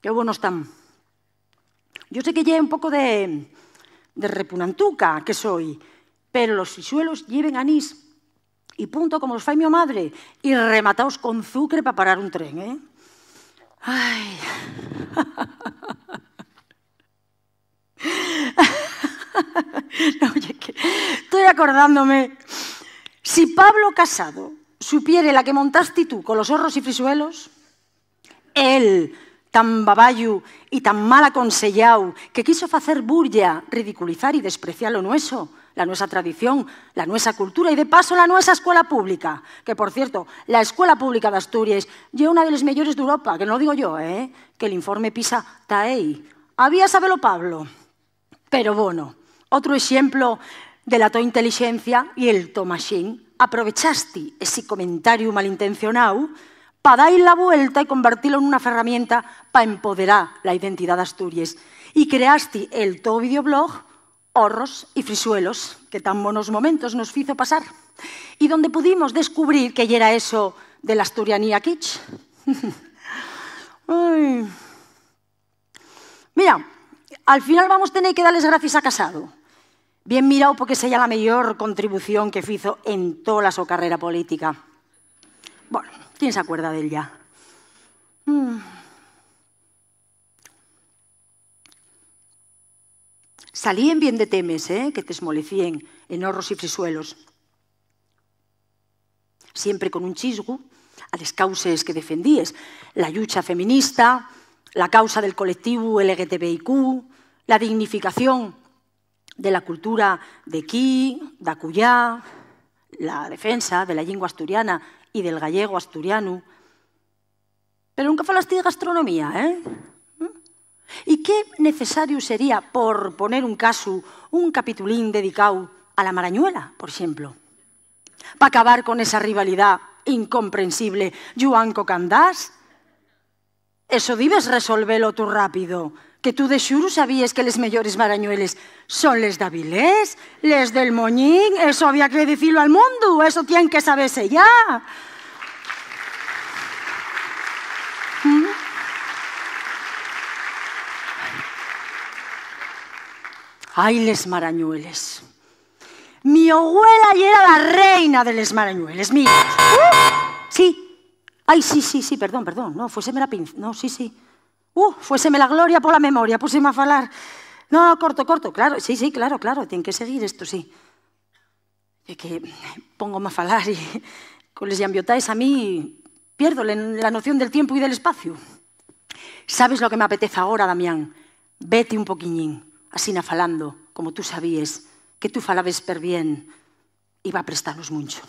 Qué buenos tán. Yo sé que ye un poco de, de repunantuca que soi, pero los frisuelos lleven anís y punto, como los fai mio madre, y remataos con zucre pa parar un tren, ¿eh? Ai. No, oye, que toi acordándome. Si Pablo Casado supiere la que montasti tú con los horros y frisuelos, él, tan babayu y tan mal aconseyáu, que quiso facer burlla, ridiculizar y despreciar lo nueso, la nuesa tradición, la nuesa cultura y, de paso, la nuesa escuela pública, que, por cierto, la Escuela Pública d'Asturies ye una de les meyores d'Europa, que no lo digo yo, ¿eh? Que l'informe PISA ta ehí. Había sabelo Pablo. Pero, bono, otru exemplo de la to intelixencia y el to maxín. Aprovechasti esi comentariu malintencionáu pa da-y la vuelta y convertilo nuna ferramienta pa empoderar la identidá d'Asturies. Y creasti el to videoblog Horros y Frisuelos, que tan bonos momentos nos fizo pasar. Y donde pudimos descubrir qué yera eso de l'asturianía kitsch. Ai. Mira, al final vamos tener que dar les gracies a Casado. Bien mirao, porque seya la meyor contribución que fizo en tola so carrera política. Bueno, ¿quién s'acuerda d'él ya? Mm. Salíen bien de temes, ¿eh? Que t'esmolecíen en Horros y Frisuelos. Siempre con un chisgu a les causes que defendíes, la llucha feminista, la causa del colectivu L G T B I Q, la dignificación de la cultura d'equí, d'acullá, la defensa de la llingua asturiana y del gallego asturianu. Pero nunca falaste de gastronomía, ¿eh? ¿Mm? ¿Y qué necesario sería, por poner un casu, un capitulín dedicáu a la marañuela, por exemplo? Pa acabar con esa rivalidá incomprensible, Lluán co Candás. Eso dibes resolvelo tú rápido, que tú de xuru sabíes que les meyores marañueles son les d'Avilés, les del Moñín, eso había que dicilo al mundu, eso tien que sabese ya. ¿Mm? Ai, les marañueles. Mi abuela yera la reina de les marañueles, mira. Uh, sí. Ai, sí, sí, sí, perdón, perdón. No, fuéseme la pinz-, no, sí, sí. Uh, fuéseme la gloria pola memoria, púseme a falar. No, no, corto, corto, claro, sí, sí, claro, claro, tien que seguir esto, sí. É que póngome a falar y con les llambiotaes a mí pierdo la, la noción del tiempu y del espaciu. ¿Sabes lo que m'apetez agora, Damián? Vete un poquiñín, asina falando, como tú sabíes, que tú falabes perbién, y va prestanos muncho.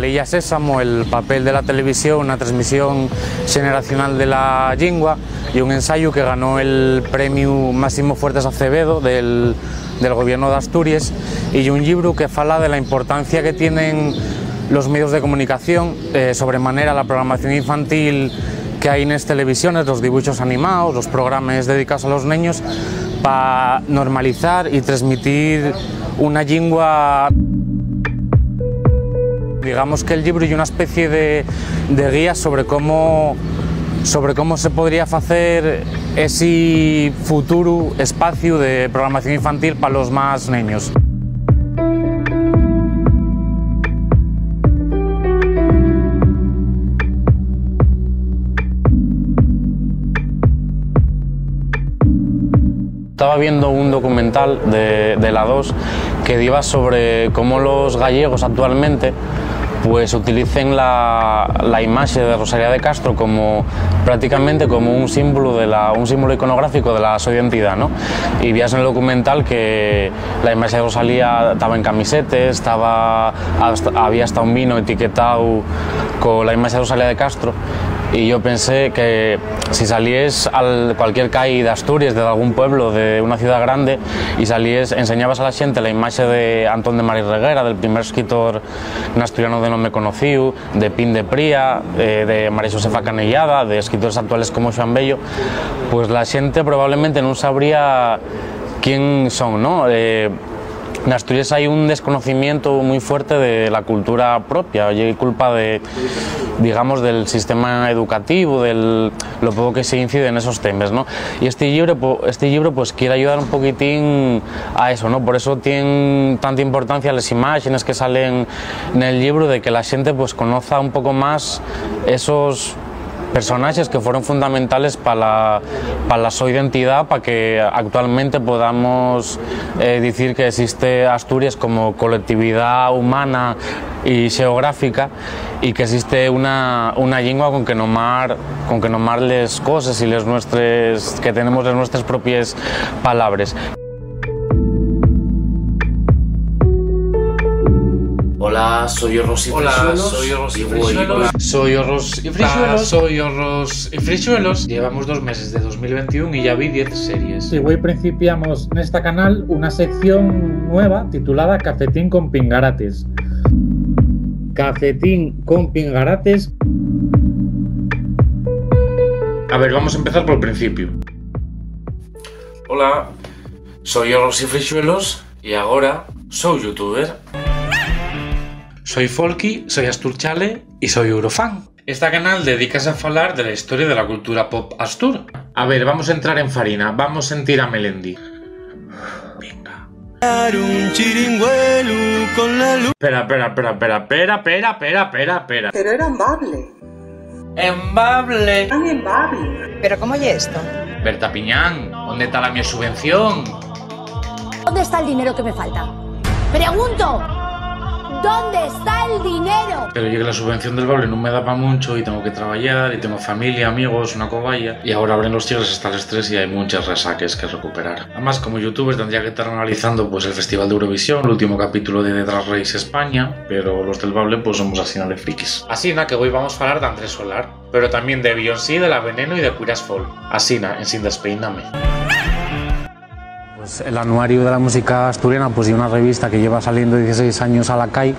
L'Illa Sésamo, el papel de la televisión na tresmisión xeneracional de la llingua, ye un ensayu que ganó el premiu Máximo Fuertes Acevedo del, del Gobierno d'Asturies, y ye un llibru que fala de la importancia que tienen los medios de comunicación, eh, sobre manera la programación infantil que hai nes televisiones, los dibuixos animaos, los programes dedicaos a los neños, pa normalizar y tresmitir una llingua. Digamos que el llibru ye una especie de, de guía sobre cómo, sobre cómo se podría facer esi futuru espaciu de programación infantil pa los más neños. Estaba viendo un documental de, de la dos que diba sobre cómo los gallegos actualmente, pues, utilicen la, la imaxe de Rosalía de Castro como, prácticamente como un símbolo de la, un símbolo iconográfico de la so identidá, ¿no? Y víase en el documental que la imaxe de Rosalía taba en camisetes, taba, hasta, había hasta un vino etiquetao con la imaxe de Rosalía de Castro. Y yo pensé que si salíes a cualquier cai d'Asturies, de algún pueblo, de una ciudad grande, y salíes, enseñabas a la xente la imaxe de Antón de Mari Reguera, del primer escritor n'asturianu de nome conocíu, de Pin de Pría, eh, de María Xosefa Canellada, de escritores actuales como Xuan Bello, pues la xente probablemente nun sabría quién son, ¿no? Eh, n'Asturies hai un desconocimiento mui fuerte de la cultura propia, ye culpa de, digamos, del sistema educativo, del, lo poco que se incide en esos temas, ¿no? Y este llibro, po-, este llibro, pues, quiere ayudar un poquitín a eso, ¿no? Por eso tien tanta importancia les imágenes que salen nel llibro, de que la xente, pues, conoza un poco más esos personaxes que fueron fundamentales pa la, pa la so identidá, pa que actualmente podamos, eh, dicir que existe Asturies como colectividá humana y xeográfica, y que existe una, una llingua con que nomar, con que nomar les coses y les nuestres, que tenemos les nuestres propies palabres. Hola, soy Horros y Hola, Frixuelos. Soy Horros y Digo, Frixuelos. Soy Horros y Frixuelos. Hola, soy Horros y Frixuelos. Llevamos dos meses de dos mil veintiún y ya vi diez series. Y güei principiamos nesta canal una sección nueva titulada Cafetín con Pingarates. Cafetín con Pingarates. A ver, vamos a empezar por el principio. Hola, soy Horros y Frixuelos y agora soy youtuber. Soy Folky, soy Asturchale y soy Eurofan. Esta canal dedícase a falar de la historia de la cultura pop astur. A ver, vamos a entrar en farina, vamos a sentir a Melendi. Venga. Un chiringuelu con la luz. Pera, pera, pera, pera, pera, pera, pera, pera, pera. Pero era un bable. Embable. Tan embable. Pero, ¿cómo ye esto? Berta Piñán, ¿ónde ta la mio subvención? ¿Dónde está el dinero que me falta? Pregunto, ¿dónde está el dinero? Pero ye que la subvención del bable nun me da pa muncho y tengo que trabayar y tengo familia, amigos, una cobaya. Y agora abren los tigres hasta les tres y hai munches resaques que recuperar. Amás, como youtuber tendría que tar analizando, pues, el Festival d'Eurovisión, l'último capítulo de Drag Race España, pero los del bable, pues, somos asina de frikis. Asina que güei vamos falar d'Andrés Solar, pero tamién de Beyoncé, de La Veneno y de Queer as Folk. Asina, ensin despeíname. Pues el Anuariu de la Música Asturiana, pues, ye una revista que lleva saliendo dieciséis años a la cai,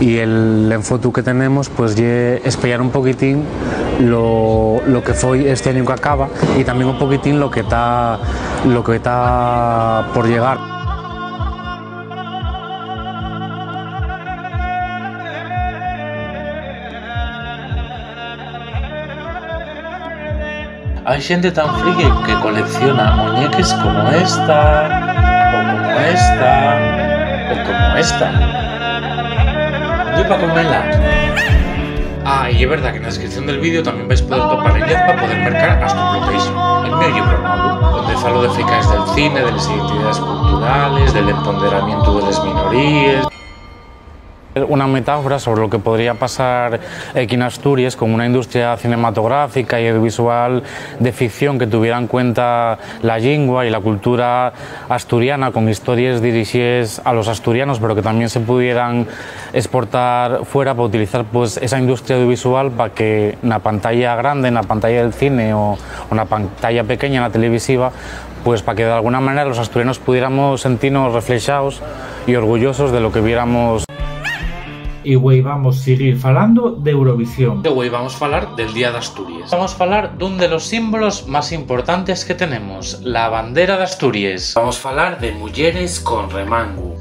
y el enfotu que tenemos, pues, ye espeyar un poquitín lo, lo que foi este añu que acaba y tamién un poquitín lo que ta, lo que ta por llegar. Hai xente tan friki que colecciona muñeques como esta, o como esta, o como esta. Ye pa comela. Ah, y ye verdá que na descripción del vídeo tamién vais poder topar l'enllace pa poder mercar Astur Location, el mio llibru nuevu, onde falo de fricaes del cine, de les identidaes culturales, del empoderamientu de les minoríes. Una metáfora sobre lo que podría pasar equí n'Asturies, con una industria cinematográfica y audiovisual de ficción que tuviera en cuenta la llingua y la cultura asturiana, con histories dirixíes a los asturianos, pero que también se pudieran esportar fuera pa utilizar, pues, esa industria audiovisual pa que na pantalla grande, na pantalla del cine o, o na pantalla pequeña, na televisiva, pues, pa que d'alguna manera los asturianos pudiéramos sentirnos reflexaos y orgullosos de lo que viéramos. Y güei vamos siguir falando d'Eurovisión. Y güei vamos falar del Día d'Asturies. Vamos falar d'un de los símbolos más importantes que tenemos, la bandera d'Asturies. Vamos falar de muyeres con remangu.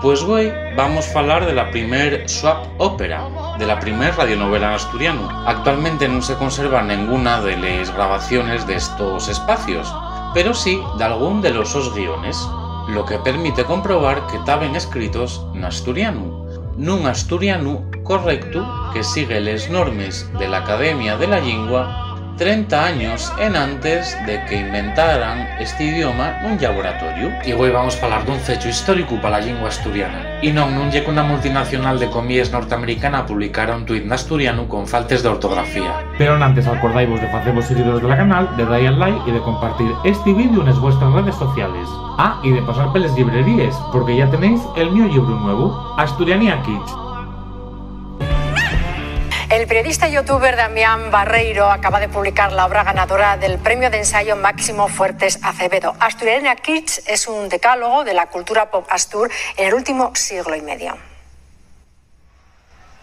Pues güei vamos falar de la primer soap opera, de la primer radionovela n'asturianu. Actualmente nun se conserva nenguna de les grabaciones d'estos espacios, pero sí d'algún de los sos guiones, lo que permite comprobar que taben escritos n'asturianu, nun asturianu correctu que sigue les normes de l'Academia de la Llingua trenta años enantes de que inventaran esti idioma nun llaboratoriu. Y güei vamos falar d'un fechu históricu pa la llingua asturiana. Y non, nun ye qu'una multinacional de comíes norteamericana publicara un tuit n'asturianu con faltes d'ortografía. Pero enantes, alcordaivos de facevos seguidores de la canal, de dar al like y de compartir esti vídeo nes vuestras redes sociales. Ah, y de pasar peles llibreríes, porque ya tenéis el mio llibru nuevu, Asturianía Kids. El periodista y youtuber Damián Barreiro acaba de publicar la obra ganadora del premio de ensayo Máximo Fuertes Acevedo. Asturianía Kids es un decálogo de la cultura pop astur en el último siglo y medio.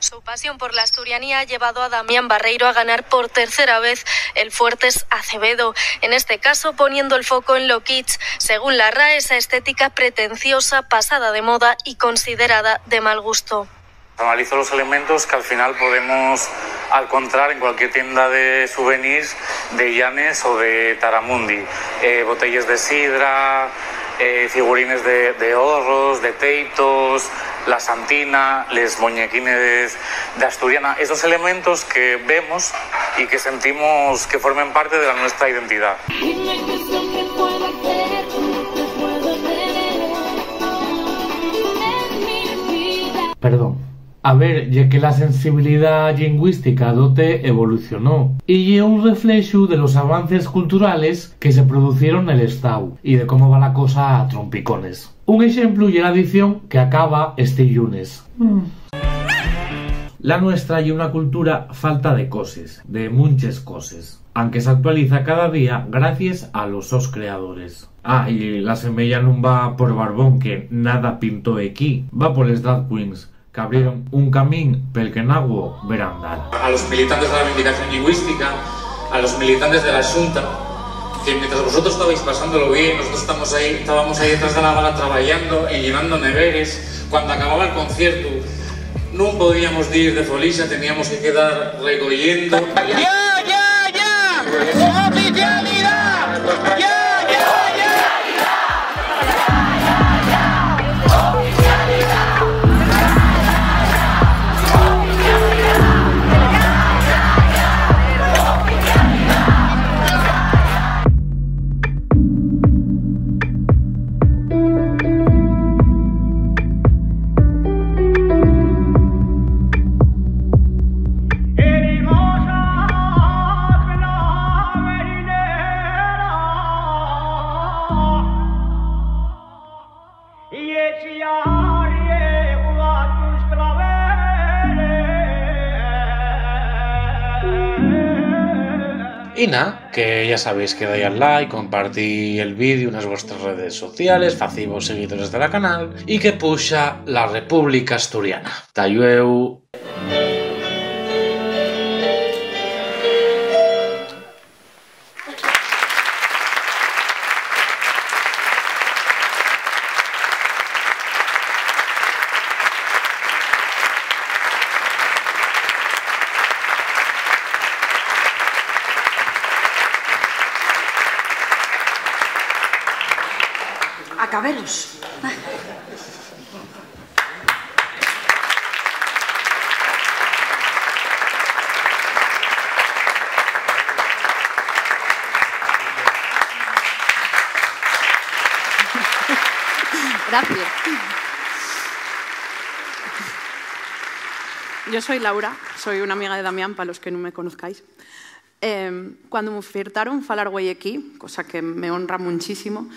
Su pasión por la asturianía ha llevado a Damián Barreiro a ganar por tercera vez el Fuertes Acevedo, en este caso poniendo el foco en lo kitsch, según la rae, esa estética pretenciosa, pasada de moda y considerada de mal gusto. Analizo los elementos que al final podemos alcontrar en cualquier tienda de souvenirs de Llanes o de Taramundi. Eh, botelles de sidra, eh, figurines de, de horros, de teitos, la santina, les muñequines d'Asturiana. Esos elementos que vemos y que sentimos que formen parte de la nuestra identidad. Perdón. A ver, ye que la sensibilidá llingüística d'O T evolucionó y ye un reflexu de los avances culturales que se producieron nel Estáu y de cómo va la cosa a trompicones. Un exemplu ye la edición que acaba esti llunes. Mm. La nuestra ye una cultura falta de coses, de munches coses, anque s'actualiza cada día gracies a los sos creadores. Ah, y la semeya nun va por Barbón, que nada pintó equí, va poles drag queens, qu'abrieron un camín pel que naguo ver andar. A los militantes de la reivindicación lingüística, a los militantes de la Xunta, que mientras vosotros estabais pasándolo bien, nosotros estamos ahí, estábamos ahí detrás de la vara trabajando y llenando neveres. Cuando acababa el concierto, nun podíamos dir de folixa, teníamos que quedar recoyendo. ¡Ya, ya, ya! ¡Oficialidá! ¡Ya, ya, ya! Y na, que ya sabéis que dai al like, compartí el vídeo nes vuestres redes sociales, facíos seguidores de la canal y que puxa la República Asturiana. Ta llueu. Acabelos. Gracias. Yo soy Laura, soy una amiga de Damián, pa los que nun me conozcáis. Em, cuando m'ufiertaron falar güei equí, cosa que me honra munchísimo,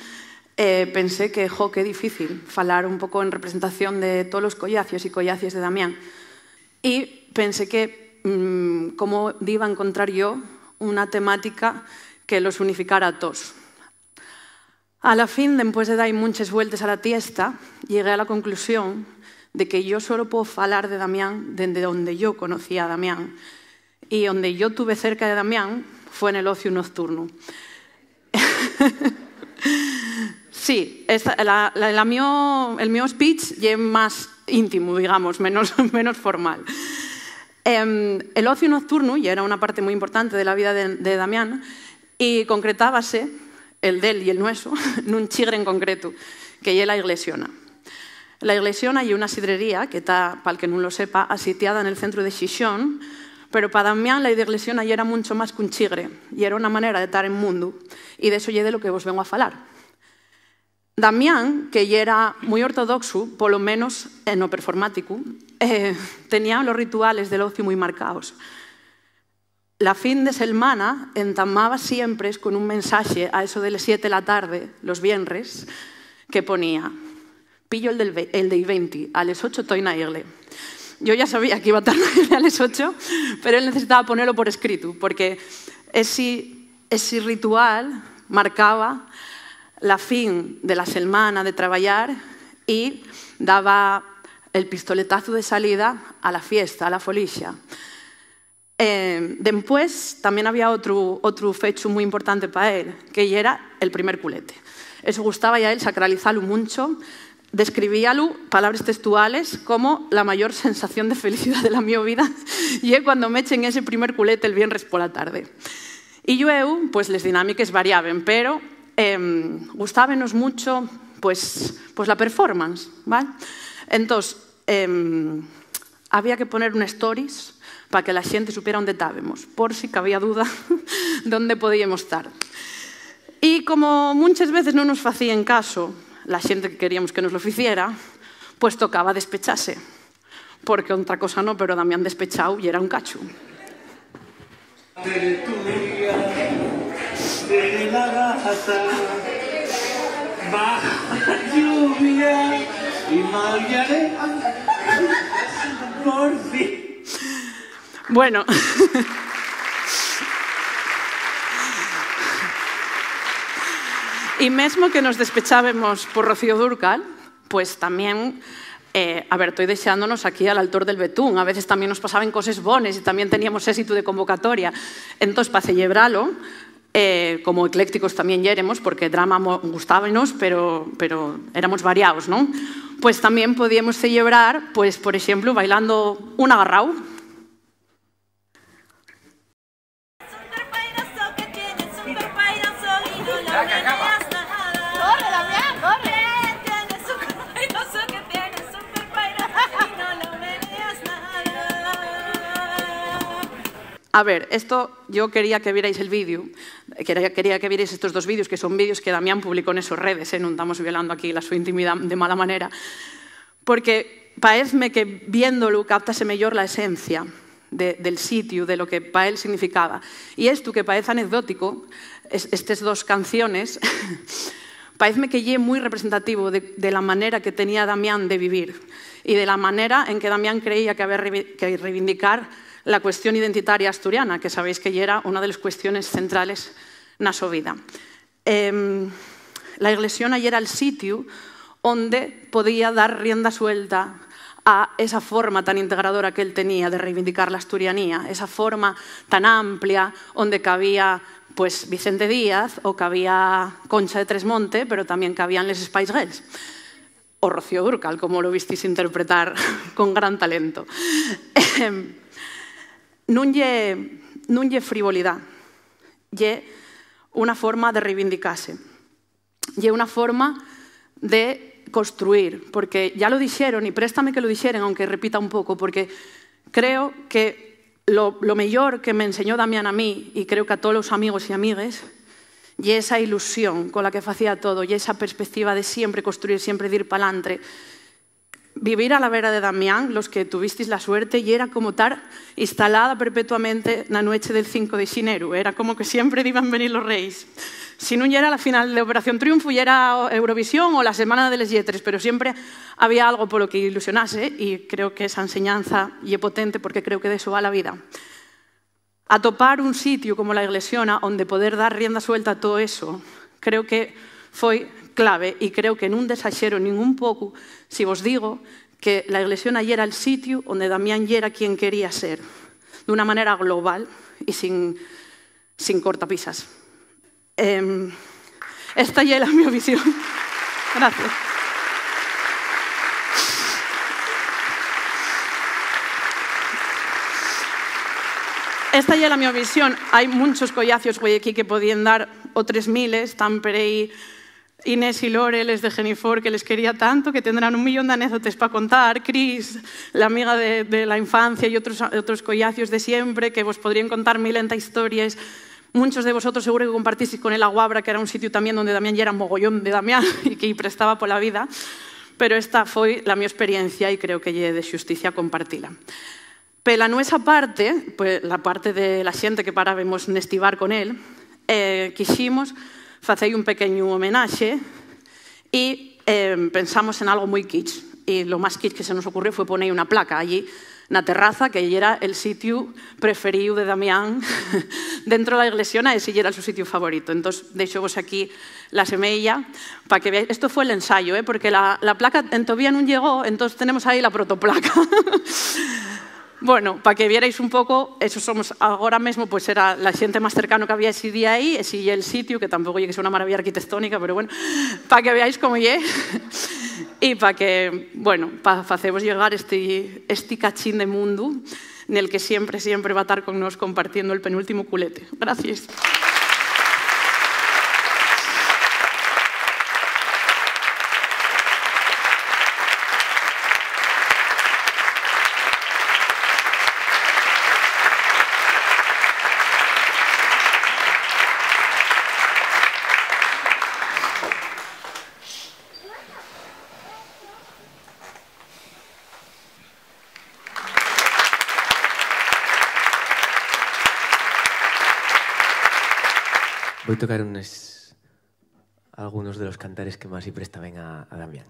eh, pensé que, jo, qué difícil falar un poco en representación de tolos collacios y collacies de Damián. Y pensé que, mm, cómo diba encontrar yo una temática que los unificara a toos. A la fin, dempués de dar munches vueltes a la tiesta, llegué a la conclusión de que yo solo puedo falar de Damián dende onde yo conocí a Damián. Y onde yo tuve cerca de Damián fue nel ociu nocturnu. Sí, esta, la, la, la mio, el mio speech ye más íntimo, digamos, menos, menos formal. Em, el ociu nocturnu ya era una parte mui importante de la vida de, de Damián, y concretábase el d'él y el nueso nun chigre en concretu, que ye la Iglesiona. La Iglesiona ye una sidrería que ta, pal que nun lo sepa, asitiada nel centru de Xixón, pero pa Damián la Iglesiona yera muncho más qu'un chigre, yera una manera de tar en mundu, y d'eso ye de lo que vos vengo a falar. Damián, que yera mui ortodoxu, polo menos en o performáticu, eh, tenía los rituales del ociu mui marcaos. La fin de selmana entamaba siempres con un mensaxe a eso de les siete de la tarde, los vienres, que ponía: "Pillo el del ve-, el d'ei venti, a les ocho toi na igle". Yo ya sabía que iba a tar na igle a les ocho, pero él necesitaba ponelo por escritu, porque esi, esi ritual marcaba la fin de la selmana de trabayar y daba el pistoletazu de salida a la fiesta, a la folixa. Eh, dempués, tamién había otru, otru fechu mui importante pa él, que yera el primer culete. Eso gustaba-y a él sacralizalu muncho, describíalu, palabres textuales, como "la mayor sensación de felicidad de la mio vida ye cuando m'echen ese primer culete el vienres pola tarde". Y llueu, pues, les dinámiques variaben, pero, em, gustábenos mucho, pues, pues, la performance, ¿val? Entós, em, había que poner un stories pa que la xente supiera ónde tábemos, por si cabía duda d'ónde podíemos tar. Y como munches veces non nos facíen caso la xente que queríamos que nos lo ficiera, pues tocaba despechase, porque otra cosa no, pero Damián despechao yera un cachu. Tertulia de la gata, baja la lluvia y maullaré por fin. Bueno. Y mesmo que nos despechábemos por Rocío Dúrcal, pues tamién, eh, a ver, toi dexándonos aquí al altor del betún. A veces tamién nos pasaben coses bones y tamién teníamos ésitu de convocatoria. Entós, pa celebralo, eh, como eclécticos tamién yéremos, porque drama mo-, gustábanos, pero, pero éramos variaos, ¿non? Pues tamién podíamos celebrar, pues, por exemplu, bailando un agarráu. A ver, esto yo quería que vierais el vídeo, quería, quería que vierais estos dos vídeos, que son vídeos que Damián publicó en esos redes, ¿eh? Nun tamos violando aquí la su intimidá de mala manera, porque paezme que viéndolu cáptase meyor la esencia de, del sitiu, de lo que pa él significaba. Y esto que paez anecdótico, es-, estes dos canciones, paezme que ye mui representativo de, de la manera que tenía Damián de vivir y de la manera en que Damián creía que había revi-, que reivindicar la cuestión identitaria asturiana, que sabéis que yera una de les cuestiones centrales na so vida. Em, la Iglesiona yera el sitiu onde podía dar rienda suelta a esa forma tan integradora que él tenía de reivindicar la asturianía, esa forma tan amplia onde cabía, pues, Vicente Díaz o cabía Concha de Tresmonte, pero tamién cabían les Spice Girls. O Rocío Dúrcal, como lo vistis interpretar con gran talento. Em, nun ye, nun ye frivolidá, ye una forma de reivindicase, ye una forma de construir, porque ya lo dixeron, y préstame que lo dixeren, aunque repita un poco, porque creo que lo, lo meyor que m'enseñó Damián a mí, y creo que a tolos amigos y amigues, ye esa ilusión cola que facía todo, ye esa perspectiva de siempre construir, siempre dir p'alantre. Vivir a la vera de Damián, los que tuvistis la suerte, yera como tar instalada perpetuamente na nueche del cinco de xineru, era como que siempre diban venir los reis. Si nun yera la final de Operación Triunfo, yera Eurovisión o la Semana de les Lletres, pero siempre había algo polo que ilusionase, y creo que esa enseñanza ye potente, porque creo que d'eso va la vida. Atopar un sitiu como la Iglesiona onde poder dar rienda suelta a too eso, creo que foi clave, y creo que nun desaxero nin un pocu si vos digo que la Iglesiona yera el sitiu onde Damián yera quien quería ser, d'una manera global y sin, sin cortapisas. Em, esta ye la mio visión. Gracias. Esta ye la mio visión. Hai munchos collacios güei aquí que podíen dar, o tres miles, tán per ehí Inés y Lore, les de Genifor, que les quería tanto, que tendrán un millón d'anécdotes pa contar. Cris, la amiga de, de la infancia, y otros, otros collacios de siempre, que vos podríen contar milenta histories. Munchos de vosotros seguro que compartisteis con el Aguabra, que era un sitiu tamién donde Damián yera mogollón de Damián y que-y prestaba pola vida, pero esta foi la mio experiencia y creo que ye de xusticia compartila. Pela nuesa parte, pues, la parte de la xente que parábemos nesti bar con él, eh, quiximos facer un pequeñu homenaxe y, eh, pensamos en algo mui kitsch. Y lo más kitsch que se nos ocurrió fue poner una placa allí na terraza, que yera el sitiu preferíu de Damián dentro de la Iglesiona, ese yera el su sitiu favorito. Entós, deixo vos aquí la semeya pa que veáis. Esto fue el ensayo, ¿eh? Porque la, la placa entovía nun llegó, entós tenemos ahí la protoplaca. Bueno, pa que vierais un poco, esos somos agora mesmo, pues era la xente más cercano que había ese día ahí, ese ye el sitiu, que tampoco ye que sea una maravilla arquitectónica, pero bueno, pa que veáis cómo ye, y pa que, bueno, pa facevos llegar este, este cachín de mundu nel que siempre, siempre va tar con nos compartiendo el penúltimo culete. Gracias. Voi tocar unes, algunos de los cantares que más-y prestaben a, a Damián.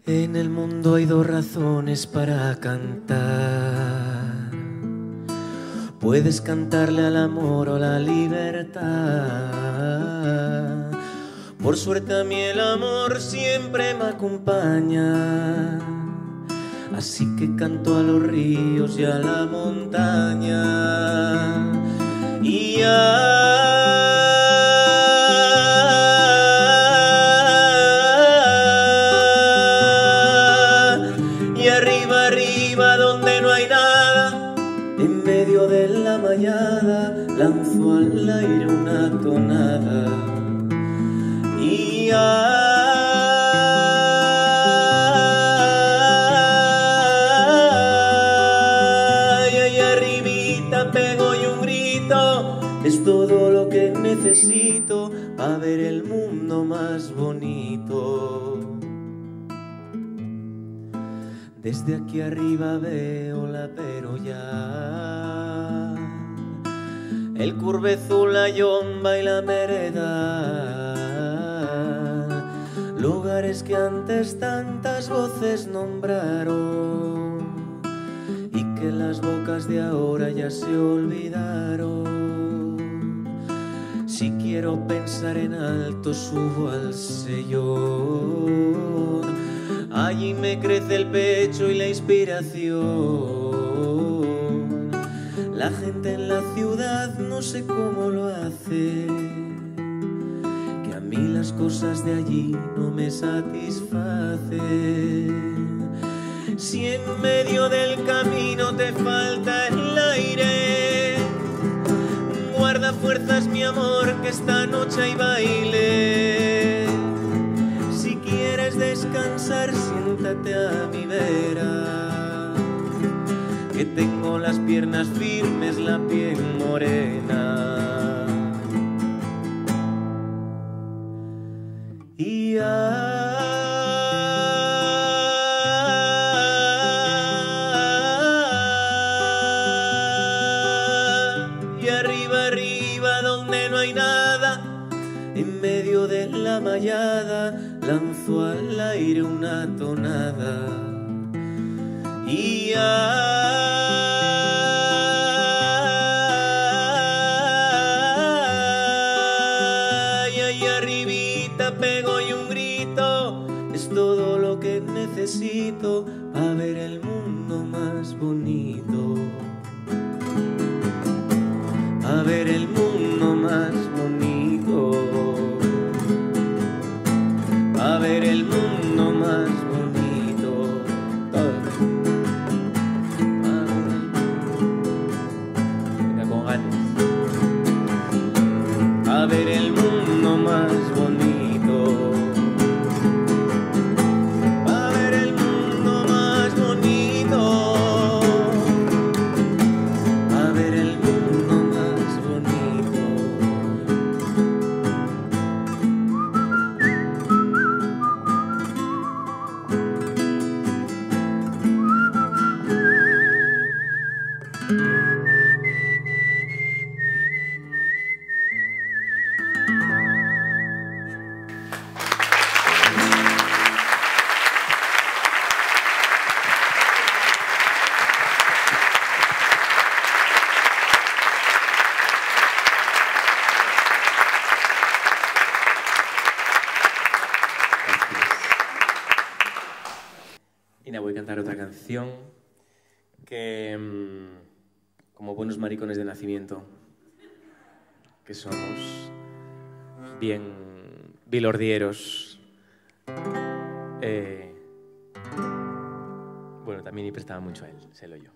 En el mundo hay dos razones para cantar. Puedes cantarle al amor o la libertad. Por suerte a mí el amor siempre me acompaña. Así que canto a los ríos y a la montaña. Y a Y arriba, arriba, donde no hay nada, en medio de la mallada, lanzo al aire una tonada. Y ay, ay, arribita pego y un grito, es todo lo que necesito pa ver el mundo más bonito. Desde aquí arriba veo la Perolla, el Curvezu, la Llomba y la Mereda, lugares que antes tantas voces nombraron y que las bocas de ahora ya se olvidaron. Si quiero pensar en alto, subo al sellón. Allí me crece el pecho y la inspiración. La gente en la ciudad no sé cómo lo hace, que a mí las cosas de allí no me satisfacen. Si en medio del camino te falta el aire, guarda fuerzas, mi amor, que esta noche hay baile. Si quieres descansar, siéntate a mi vera, que tengo las piernas firmes, la piel morena. Arriba donde no hay nada, en medio de la mallada, lanzó al aire una tonada. Y ay, ay, arribita pegó y un grito: "Es todo lo que necesito pa ver el mundo más bonito. A ver el mundo más bonito. A ver el mundo más bonito. Venga, con ganas. A ver el mundo más bonito. A ver el mundo más bonito. A ver el mundo más bonito". Y na, voi cantar otra canción que, mm, como buenos maricones de nacimiento que somos, bien bilordieros, eh, bueno, también y prestaba mucho a él, sélo yo.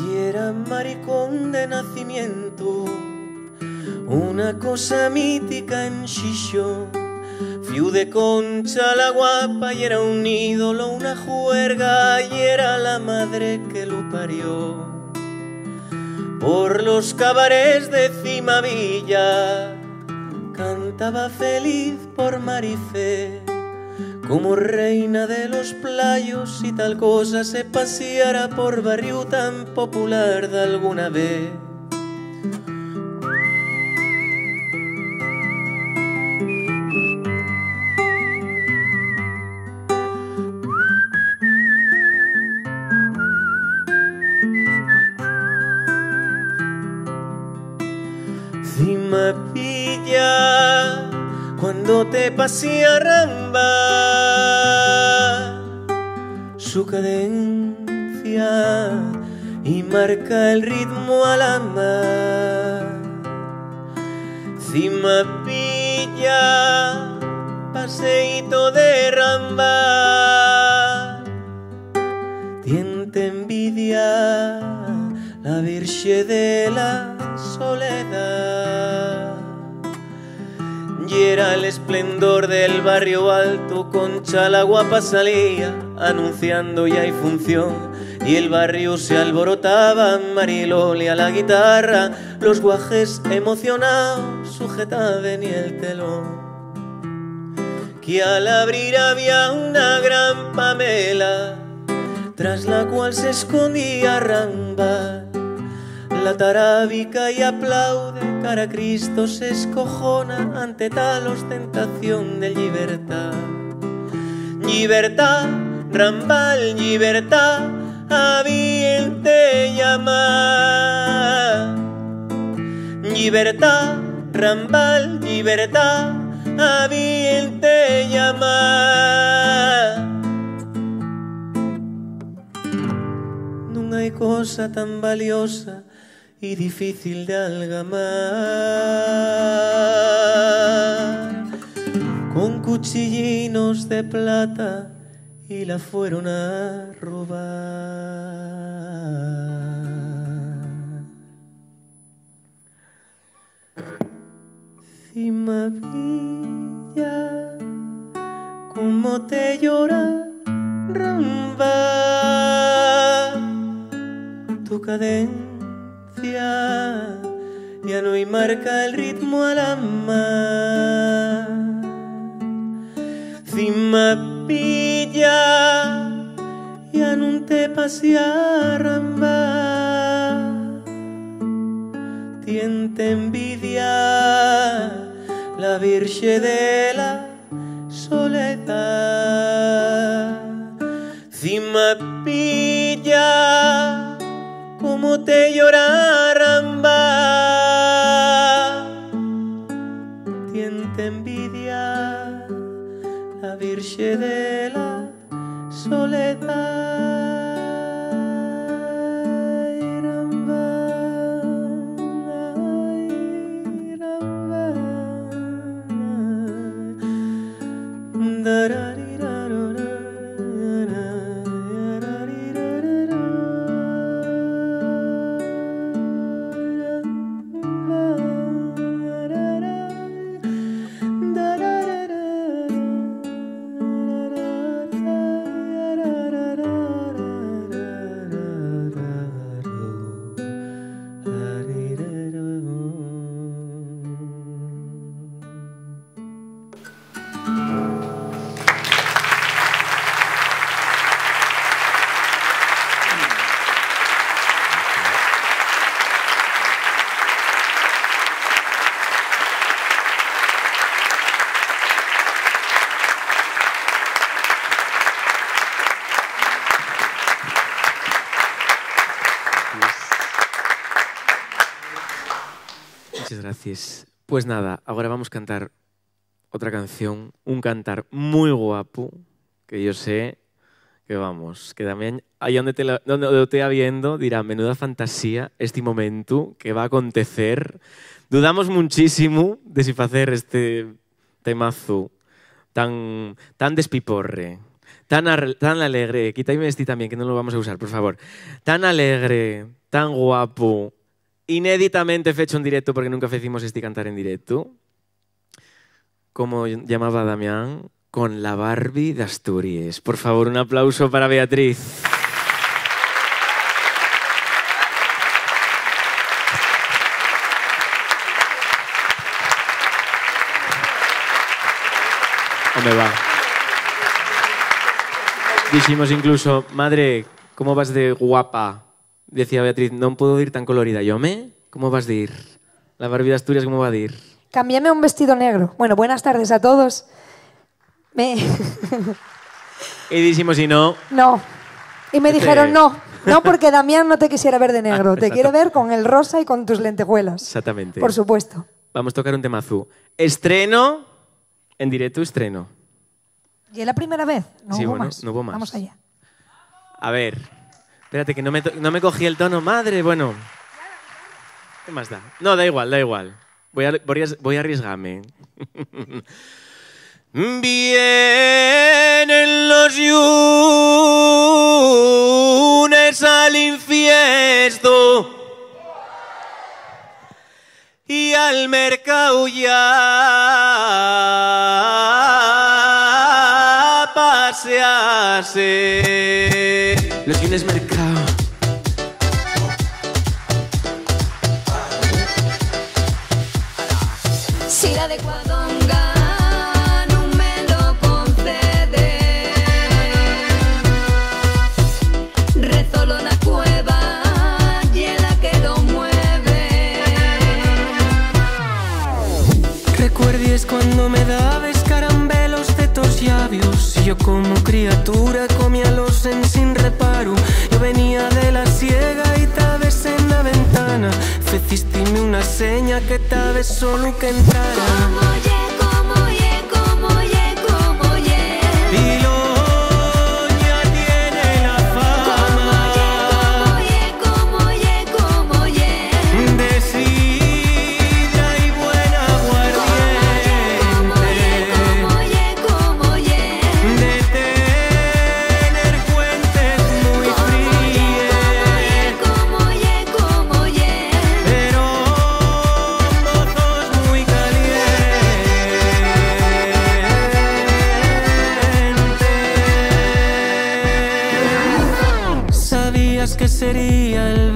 Yera maricón de nacimientu, una cosa mítica en Xixón. Fiu de Concha la Guapa yera un ídolo, una juerga, yera la madre que lu parió. Por los cabarés de Cimavilla cantaba feliz por Marifé, como reina de los playos, si tal cosa se pasiara por barriu tan popular dalguna vez. Cimavilla, cuando te pasía ramba, su cadencia y marca el ritmo al andar. Cimavilla, paseíto de ramba, tiente envidia la Virxe de la Soledad. Yera l'esplendor del barrio alto, Concha la Guapa salía anunciando: "Ya hay función". Y el barrio se alborotaba, Mariloli a la guitarra, los guajes emocionaos sujetaben y el telón. Que al abrir había una gran pamela, tras la cual se escondía Rambal. La tarábica y aplaude, cara a Cristo se escojona ante tal ostentación de llibertá. Llibertá, Rambal, llibertá, a bien te llama. Llibertá, Rambal, llibertá, a bien te llama. Nun hai cosa tan valiosa y difícil de algamar con cuchillinos de plata y la fueron a robar. Cimavilla, como te llora Rambal. Tu cadencia ya no-y marca el ritmo al amar. Cima pilla, ya nun te pase arrambar. Tien t'envidia la Virxe de la Soledá. Cima pilla, como te llora arrambar. Tien t'envidia la Virxe de la Soledá. Muchas gracias. Pues nada, agora vamos cantar otra canción, un cantar mui guapu, que yo sé que, vamos, que Damián, ahí donde te la, donde lo esté viendo, dirá: "Menuda fantasía esti momentu que va a acontecer". Dudamos munchísimo de si facer este temazu tan, tan despiporre, tan ar-, tan alegre. Quítame este también, que no lo vamos a usar, por favor. Tan alegre, tan guapu, inéditamente fecho en directo, porque nunca fecimos este cantar en directo. Como llamaba Damián, con la Barbie d'Asturies. Por favor, un aplauso para Beatriz. Home, va. Diximos incluso: "Madre, ¿cómo vas de guapa?". Decía Beatriz: "Non puedo dir tan colorida". Yo: "Home, ¿cómo vas dir? La Barbie d'Asturies, ¿cómo va dir?". Cambiéme un vestido negro. Bueno, buenas tardes a todos. Me Y diximos: "Y no". No. Y me Este dijeron: "No, no, porque Damián no te quisiera ver de negro, Ah, te quiere exacto. ver con el rosa y con tus lentejuelas". Exactamente. Por supuesto. Vamos tocar un temazu. Estreno, en directo estreno. ¿Y es la primera vez? No Sí, hubo bueno, más. no hubo más. Vamos allá. A ver, espérate que no me to-, no me cogí el tono, madre, bueno. ¿Qué más da? No, da igual, da igual. Voy a, voy a, voy a arriesgarme. Vienen los llunes al infiesto y al mercao ya pasease. Los llunes mercao. Si la de Cuadonga nun me lo concede, rezo lo na cueva, ye la que lo mueve. Recuerdes cuando me dabes carambelos de tos llavios, yo como criatura comíalos en sin reparo. Yo venía de la siega y tabes en la ventana, fecistime una seña que tabes solo que entrara. Cómo ye, cómo ye, cómo ye, cómo ye. Piloña tiene la fama. Cómo ye, cómo ye, cómo ye, cómo ye. De sidra y buen aguardiente. Cómo ye, cómo ye, cómo ye. De tener fuentes muy fríes. Cómo ye, cómo ye, cómo ye. Pero mozos muy calientes. ¿Sabías que sería el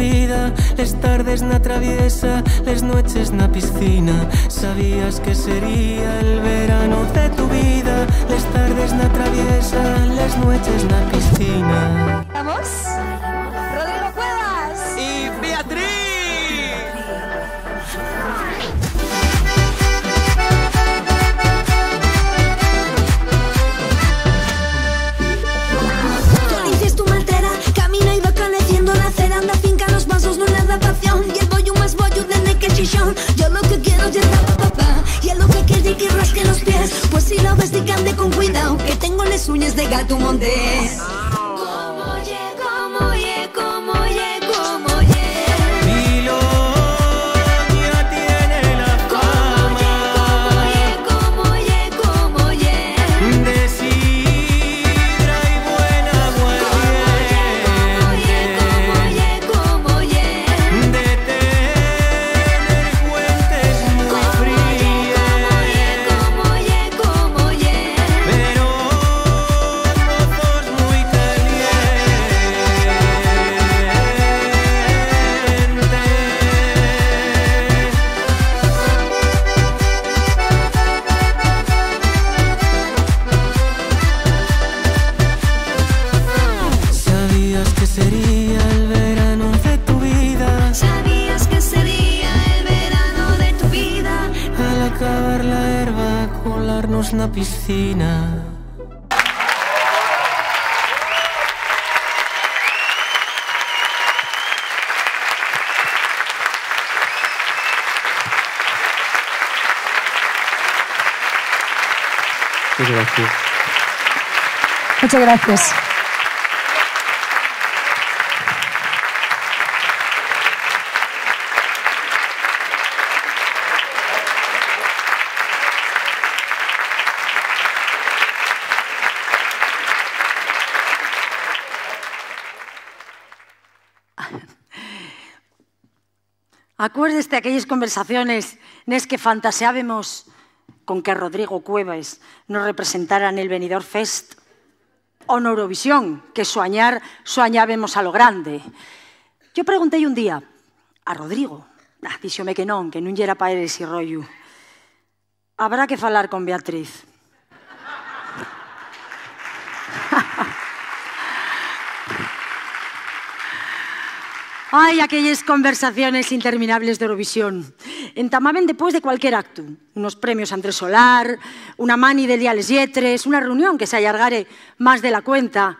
vida, les tardes na traviesa, les nueches na piscina. Sabías que sería el verano de tu vida, les tardes na traviesa, les nueches na piscina. ¿Vamos? Rodrigo Cuevas. Y Beatriz. Tú limpias tu maltera, camina y va caleciendo la cera, anda finca los vasos, no la adaptación, y el bollo más bollo de que el chichón. Yo lo que quiero es pa, pa, pa, pa, y es lo que quiere que rasque los pies, pues si lo ves, di que ande con cuidado, que tengo las uñas de gato montés. Cómo ye, cómo ye, cómo ye, cómo ye. Piloña tiene la fama, cómo ye, cómo ye, cómo ye, cómo ye, de sidra y buen aguardiente. Cómo ye, cómo ye, cómo ye, cómo ye. De tener fuentes muy frías. Cómo ye, cómo ye, cómo ye. Pero mozos muy calientes. Sabías que sería el verano de tu vida. Sabías que sería el verano de tu vida. Al acabar la herba, colarnos na piscina. Muchas gracias. Muchas gracias. Acuérdeste aquelles conversaciones nes que fantaseábemos con que Rodrigo Cuevas nos representara nel Benidorm Fest o n'Eurovisión, que suañar suañábemos a lo grande. Yo preguntéi un día a Rodrigo, ah, díxome que non, que nun yera pa él esi rollu. Habrá que falar con Beatriz. Ai, aquelles conversaciones interminables d'Eurovisión. Entamaben depués de cualquier actu, unos premios Andrés Solar, una mani del Día les Lletres, una reunión que s'allargare más de la cuenta.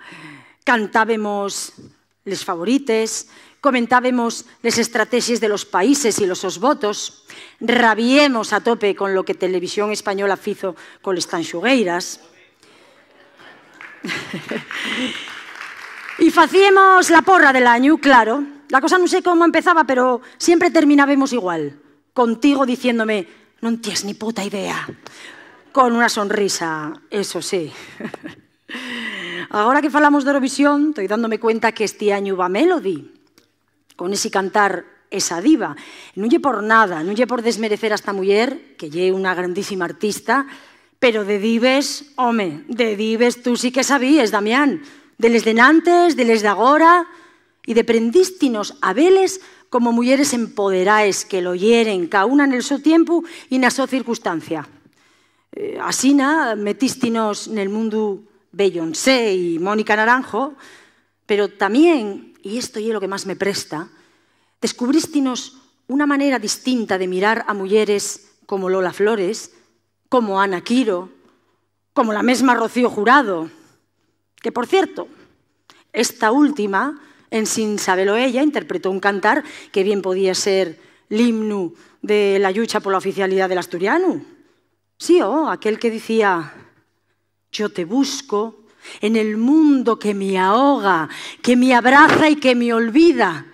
Cantábemos les favorites, comentábemos les estrategies de los países y los sos votos, rabiemos a tope con lo que Televisión Española fizo coles tanxugueiras. Y facíemos la porra del añu, claro. La cosa nun sé cómo empezaba, pero siempre terminábemos igual. Contigo diciéndome, "Non ties ni puta idea". Con una sonrisa, eso sí. Agora que falamos d'Eurovisión, toi dándome cuenta que esti añu va Melody con esi cantar Esa diva. Nun ye por nada, nun ye por desmerecer a esta muyer, que ye una grandísima artista, pero de dives, home, de dives tú sí que sabíes, Damián, de les d'enantes, de les d'agora, y deprendístinos a veles como muyeres empoderaes que lo yeren, ca una nel so tiempu y na so circunstancia. Eh, asina metístinos nel mundu Beyoncé y Mónica Naranjo, pero tamién, y esto ye lo que más me presta, descubrístinos una manera distinta de mirar a muyeres como Lola Flores, como Ana Quiro, como la mesma Rocío Jurado, que, por cierto, esta última, en Sin sabelo ella, interpretó un cantar que bien podía ser l'himnu de la llucha pola oficialidá del asturianu. Sí, oh, aquel que dicía: "Yo te busco en el mundo que me ahoga, que me abraza y que me olvida,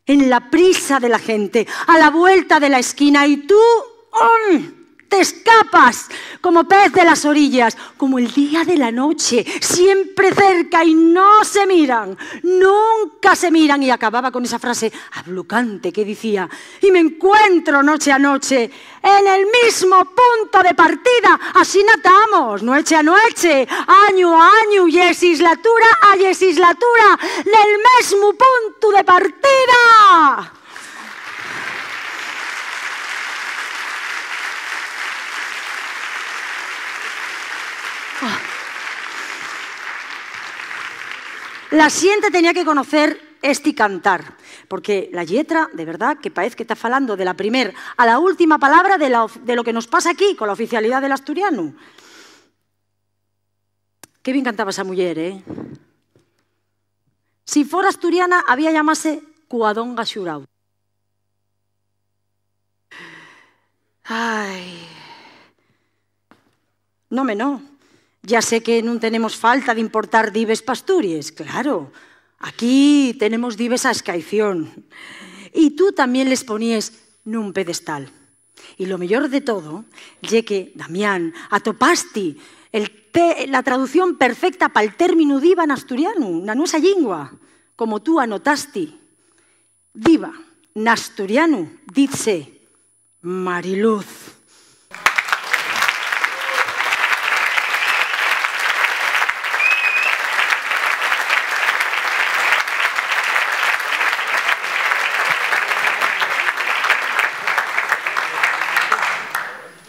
en la prisa de la gente, a la vuelta de la esquina, y tú, ¡om!, te escapas como pez de las orillas, como el día de la noche, siempre cerca y no se miran, nunca se miran". Y acababa con esa frase ablucante que dicía: "Y me encuentro noche a noche en el mismo punto de partida". Asina tamos, nueche a nueche, añu a añu, llexislatura a llexislatura, nel mesmu puntu de partida. La xente tenía que conocer esti cantar, porque la lletra, de verdá, que paez que ta falando de la primer a la última palabra de la of-, de lo que nos pasa aquí con la oficialidá del asturianu. Qué bien cantaba esa muyer, ¿eh? Si fora asturiana, había llamase Cuadonga Xurau. Ai. No, me no. Ya sé que nun tenemos falta d'importar dives p'Asturies, claro. Aquí tenemos dives a escaición. Y tú tamién les poníes nun pedestal. Y lo meyor de todo ye que, Damián, atopasti el te-, la traducción perfecta pal términu diva n'asturianu, na nuesa llingua, como tú anotasti. Diva, n'asturianu, dizse Mariluz.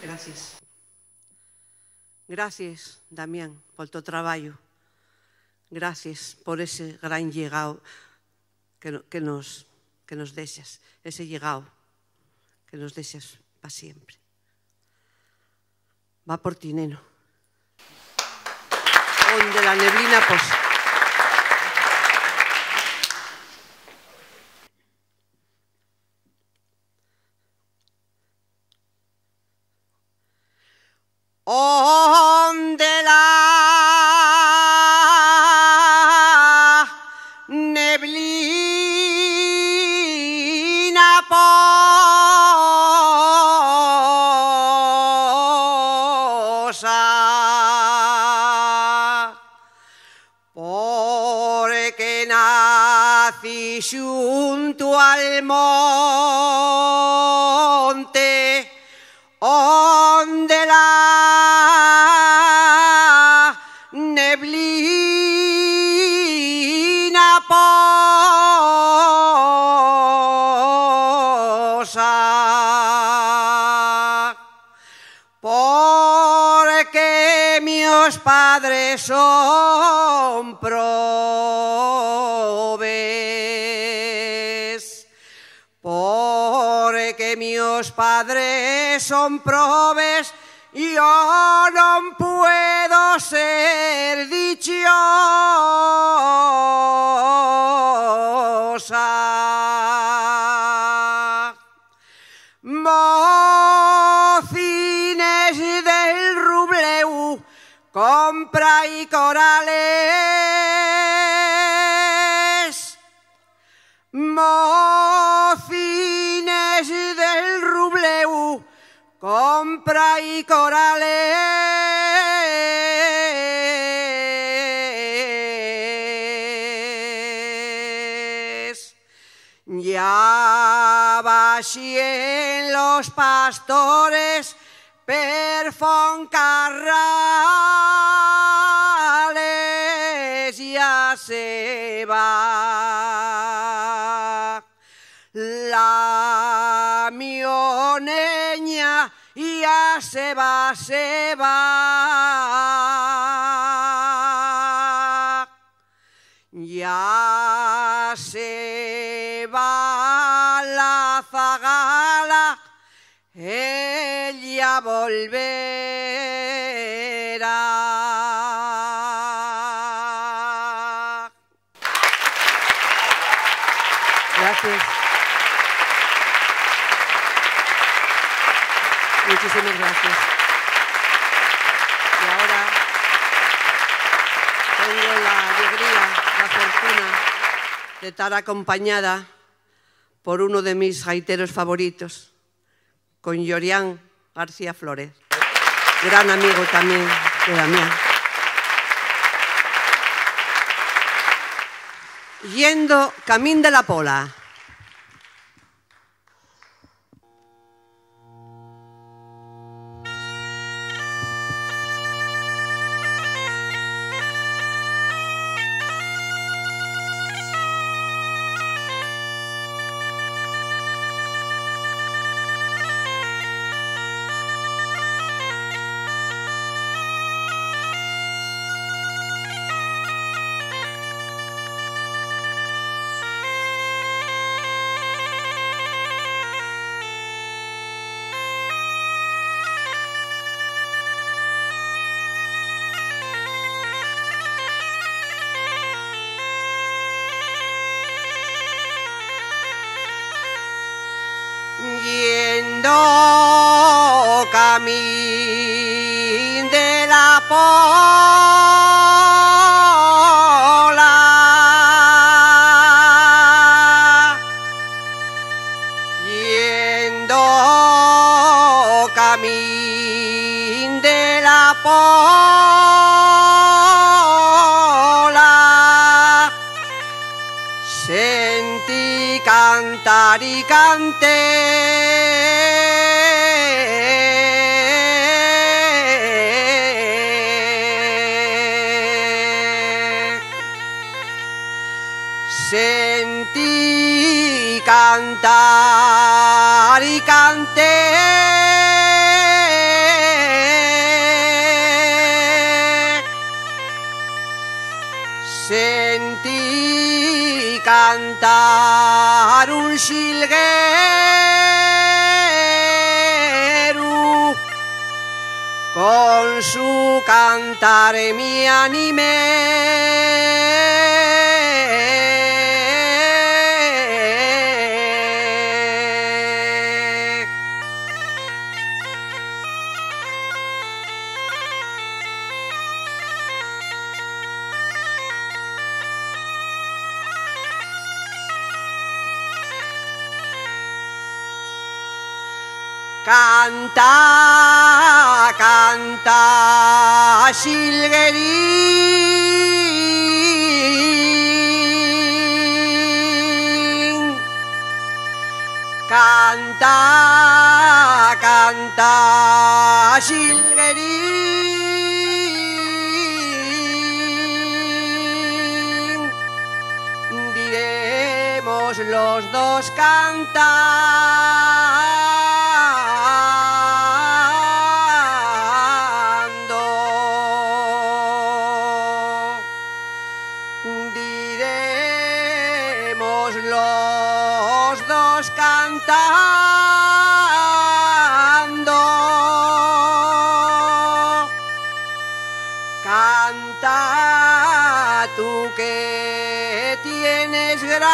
Gracias. Gracias, Damián, pol to trabayu. Gracias por ese gran llegao que no-, que nos, que nos dexas, ese llegao que nos dexas pa siempre. Va por ti, neno. Onde la neblina posa. Onde la neblina posa. Porque nací xunto al monte, onde la neblina posa. Porque mios padres son probes, porque mios padres son probes, yo non puedo ser dichosa. Mocines del Rubleu, comprai corales. Mocines del Rubleu, comprai corales. Ya baxen los pastores per Foncarrales, ya se va la mio neña, ya se va, se va. Ya se va la zagala, ella volverá. Gracias. Muchísimas gracias. Y ahora tengo la alegría, la fortuna de estar acompañada por uno de mis gaiteros favoritos, con Yorián García Flores, gran amigo también de Damián. Yendo camín de la Pola. Yendo camín de la Pola, yendo camín de la Pola, sentí cantar y canté. Sentí cantar y canté. Sentí cantar un xilgueru, con su cantar mi animé. Canta, canta, xilguerín. Canta, canta, xilguerín. Diremos los dos cantando. Diremos los dos cantando. Canta tú que tienes gracia,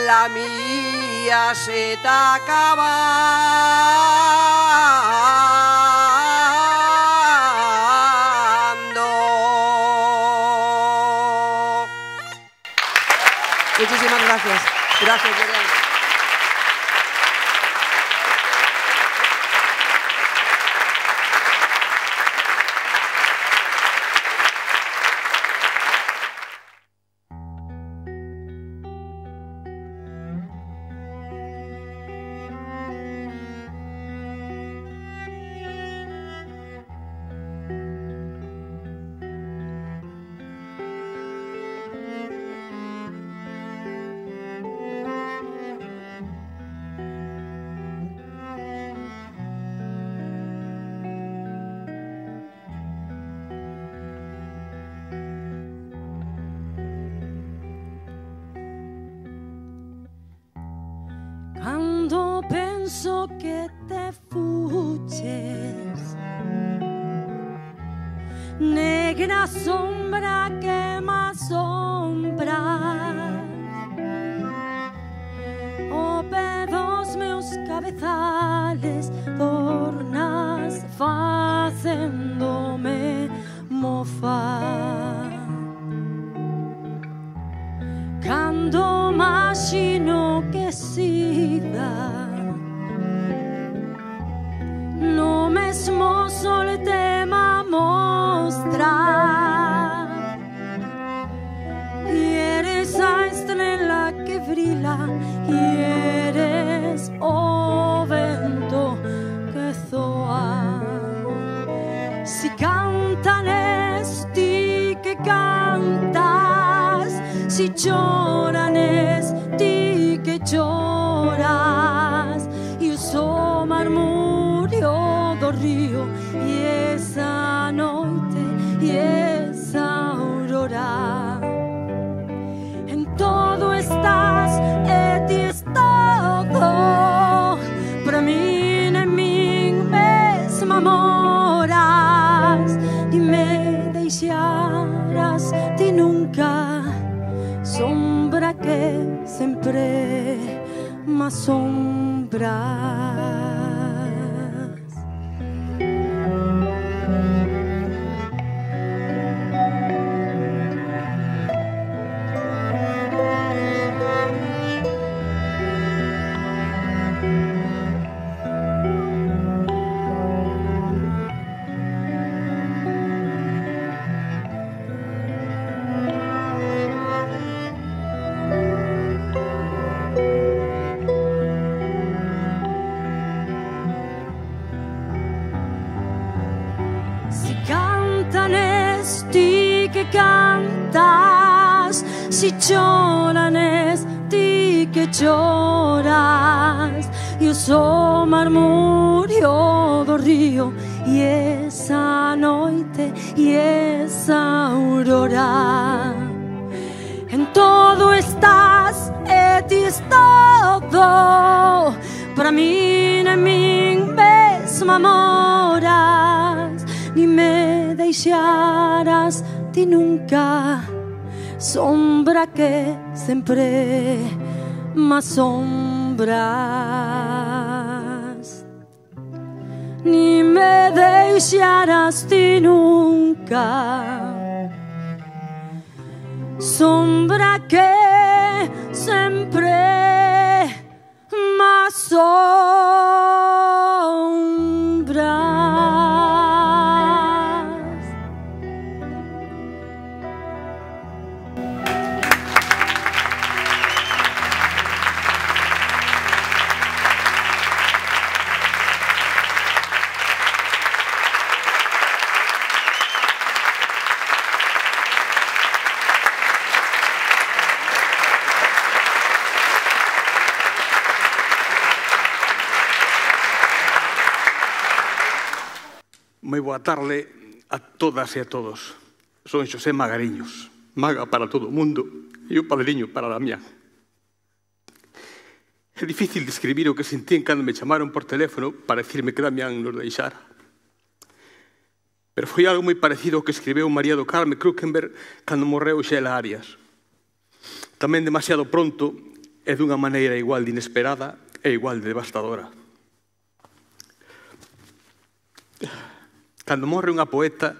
la mía se ta acabando. Muchísimas gracias. Gracias, Gloria. Cando penso que te fuches, negra sombra que m'asombras, o pedos meus cabezales tornas facéndome mofar. Cando maxino que sida, no mesmo sol te m'amostra. Y eres a estrela que brila, y eres o vento que zoa. Si cantan es ti que cantas, si lloran es ti que lloras. Y so marmurio do río, y esa noite, y esa aurora. En todo estás, e ti es todo. Para min, en min mesma moras. Ti me deixarás, ti nunca. Son Sempre más sombras. Si cantan es ti que cantas, si lloran es ti que lloras, y so murmuriu do río, y esa noite, y esa aurora. En todo estás, e ti es todo. Para min, en min mesma moras, ni me deixarás ti nunca. Sombra que sempre más sombras. Ni me deixarás ti nunca. Sombra que sempre más sombras. Moi boa tarde a todas e a todos. Son Xosé Magariños, Maga para todo o mundo, y un padriño para Damián. É difícil describir o que sentín cando me chamaron por teléfono pa dicirme que Damián nos deixara. Pero foi algo moi parecido ao que escribiu María do Carme Krukenberg cando morreu Xela Arias. Tamén demasiado pronto e dunha maneira igual de inesperada e igual de devastadora. Cando morre unha poeta,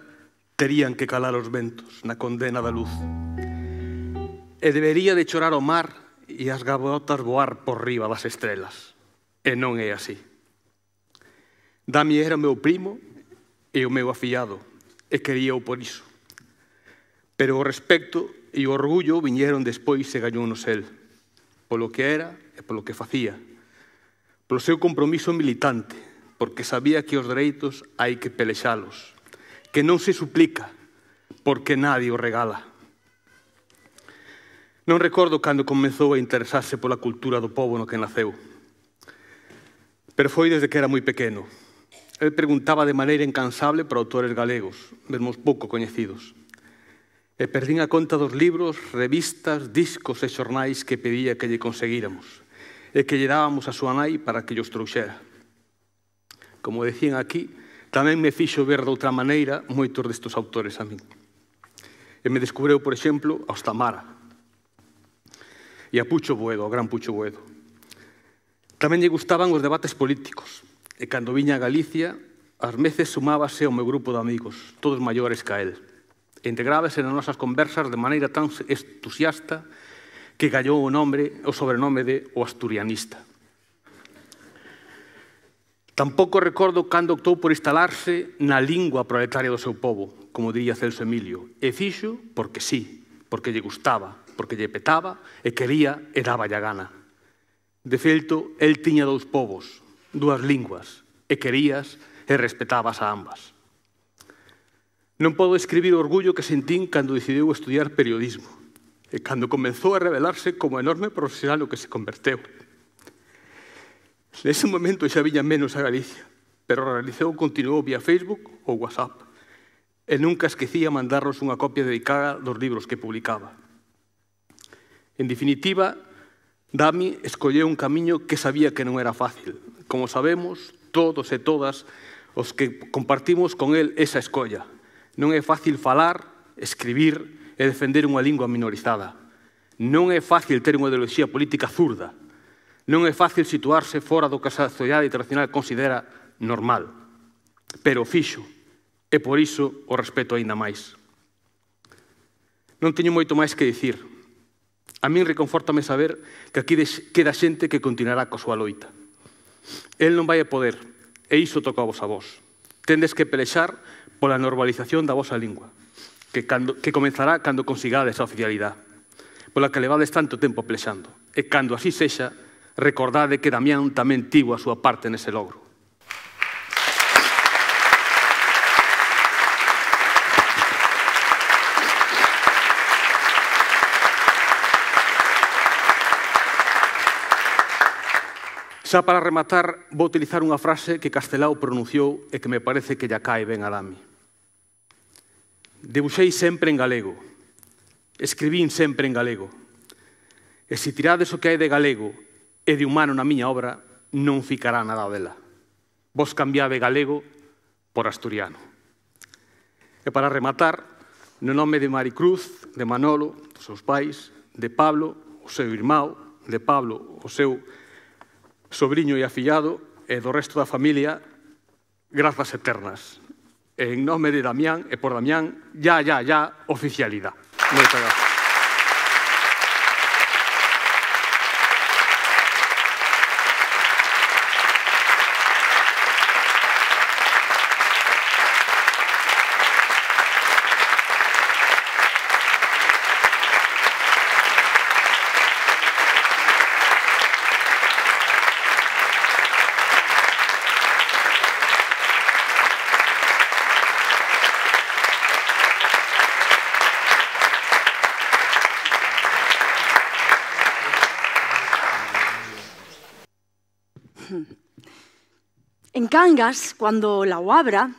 terían que calar os ventos na condena da luz. E debería de chorar o mar e as gaviotas voar por riba das estrelas. E non é así. Dami era o meu primo e o meu afillado, e queríao por iso. Pero o respecto e o orgullo viñeron despois e gañounos el, polo que era e polo que facía. Polo seu compromiso militante, porque sabía que os dereitos hai que pelexalos, que non se suplica, porque nadie o regala. Non recordo cando comezou a interesarse pola cultura do pobo no que naceu, pero foi desde que era moi pequeno. El preguntaba de maneira incansable por autores galegos, mesmos pouco coñecidos. E perdín a conta dos libros, revistas, discos e xornais que pedía que lle conseguíramos e que lle dábamos a súa nai para que llos trouxera. Como decían aquí, tamén me fixo ver d'outra maneira moitos destos autores a min. E me descubreu, por exemplo, a Ostamara e a Pucho Boedo, ao gran Pucho Boedo. Tamén lle gustaban os debates políticos, e cando viña a Galicia, ás veces sumábase ao meu grupo de amigos, todos maiores ca el. E integrábase nas nosas conversas de maneira tan entusiasta que gallou o nombre, o sobrenome de "O Asturianista". Tampouco recordo cando optou por instalarse na lingua proletaria do seu pobo, como diría Celso Emilio, e fixo porque sí, porque lle gustaba, porque lle petaba, e quería e dáballe a gana. De feito, el tiña dous povos, dúas linguas, e querías e respetabas a ambas. Non podo describir o orgullo que sentín cando decidiu estudiar periodismo e cando comenzou a revelarse como enorme profesional no que se converteu. Nese momento xa viña menos a Galicia, pero a realización continuou vía Facebook ou WhatsApp, e nunca esquecía mandarnos unha copia dedicada dos libros que publicaba. En definitiva, Dami escolleu un camiño que sabía que non era fácil. Como sabemos, todos e todas os que compartimos con el esa escolla, non é fácil falar, escribir e defender unha lingua minorizada. Non é fácil ter unha ideoloxía política zurda. Non é fácil situarse fora do que a sociedade tradicional considera normal. Pero fixo, e por iso o respeto aínda máis. Non teño moito máis que dicir. A min reconfórtame saber que aquí dex-, queda xente que continuará coa súa loita. El non vai a poder, e iso tócavos a vos. Tendes que pelexar pola normalización da vosa lingua, que cando, que comenzará cando consigades a oficialidá, pola que levades tanto tempo pelexando. E cando así sexa, recordade que Damián tamén tivo a súa parte nese logro. Xa para rematar, vou utilizar unha frase que Castelao pronunciou e que me parece que lla cae ben a Dami. Debuxei sempre en galego, escribín sempre en galego, e si tirades o que hai de galego e de humano na miña obra, non ficará nada dela. Vos cambiade galego por asturiano. E para rematar, no nome de Maricruz, de Manolo, dos seus pais, de Pablo, o seu irmao, de Pablo, o seu sobriño y afillado, e do resto da familia, grazas eternas. En nome de Damián e por Damián, ya, ya, ya, oficialidá. Moitas grazas. En Cangas, cuando la huabra,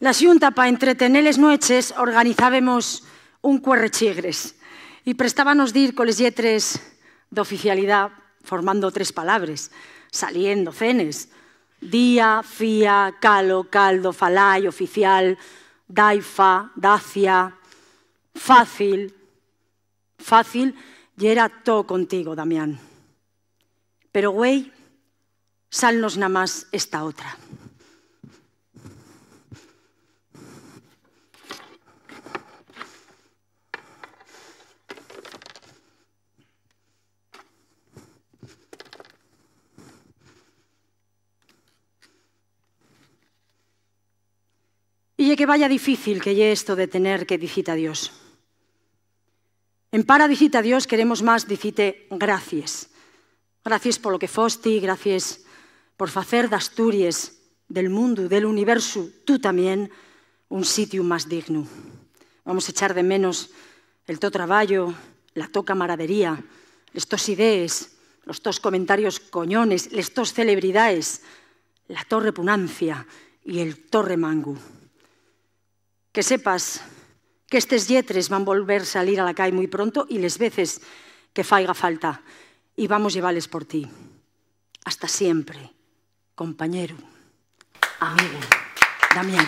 la Xunta, pa entretener les nueches, organizábemos un cuerrechigres y prestábanos dir coles lletres d'oficialidá formando tres palabres, saliendo cenes: día, fía, calo, caldo, falai, oficial, dai, fa, dacia, fácil. Fácil yera to contigo, Damián. Pero güei, salnos namás esta otra. Y ye que vaya difícil que ye esto de tener que dicite adiós. En para dicite adiós queremos más dicite gracies. Gracies polo que fosti, gracies por facer d'Asturies, del mundu, del universu, tú tamién, un sitiu más dignu. Vamos echar de menos el to trabayo, la to camaradería, les tos idees, los tos comentarios coñones, les tos celebridaes, la to repunancia y el to remangu. Que sepas qu'estes lletres van volver salir a la cai mui pronto y les veces que faiga falta, y vamos llevales por ti. Hasta siempre, compañeru, amigu, Damián.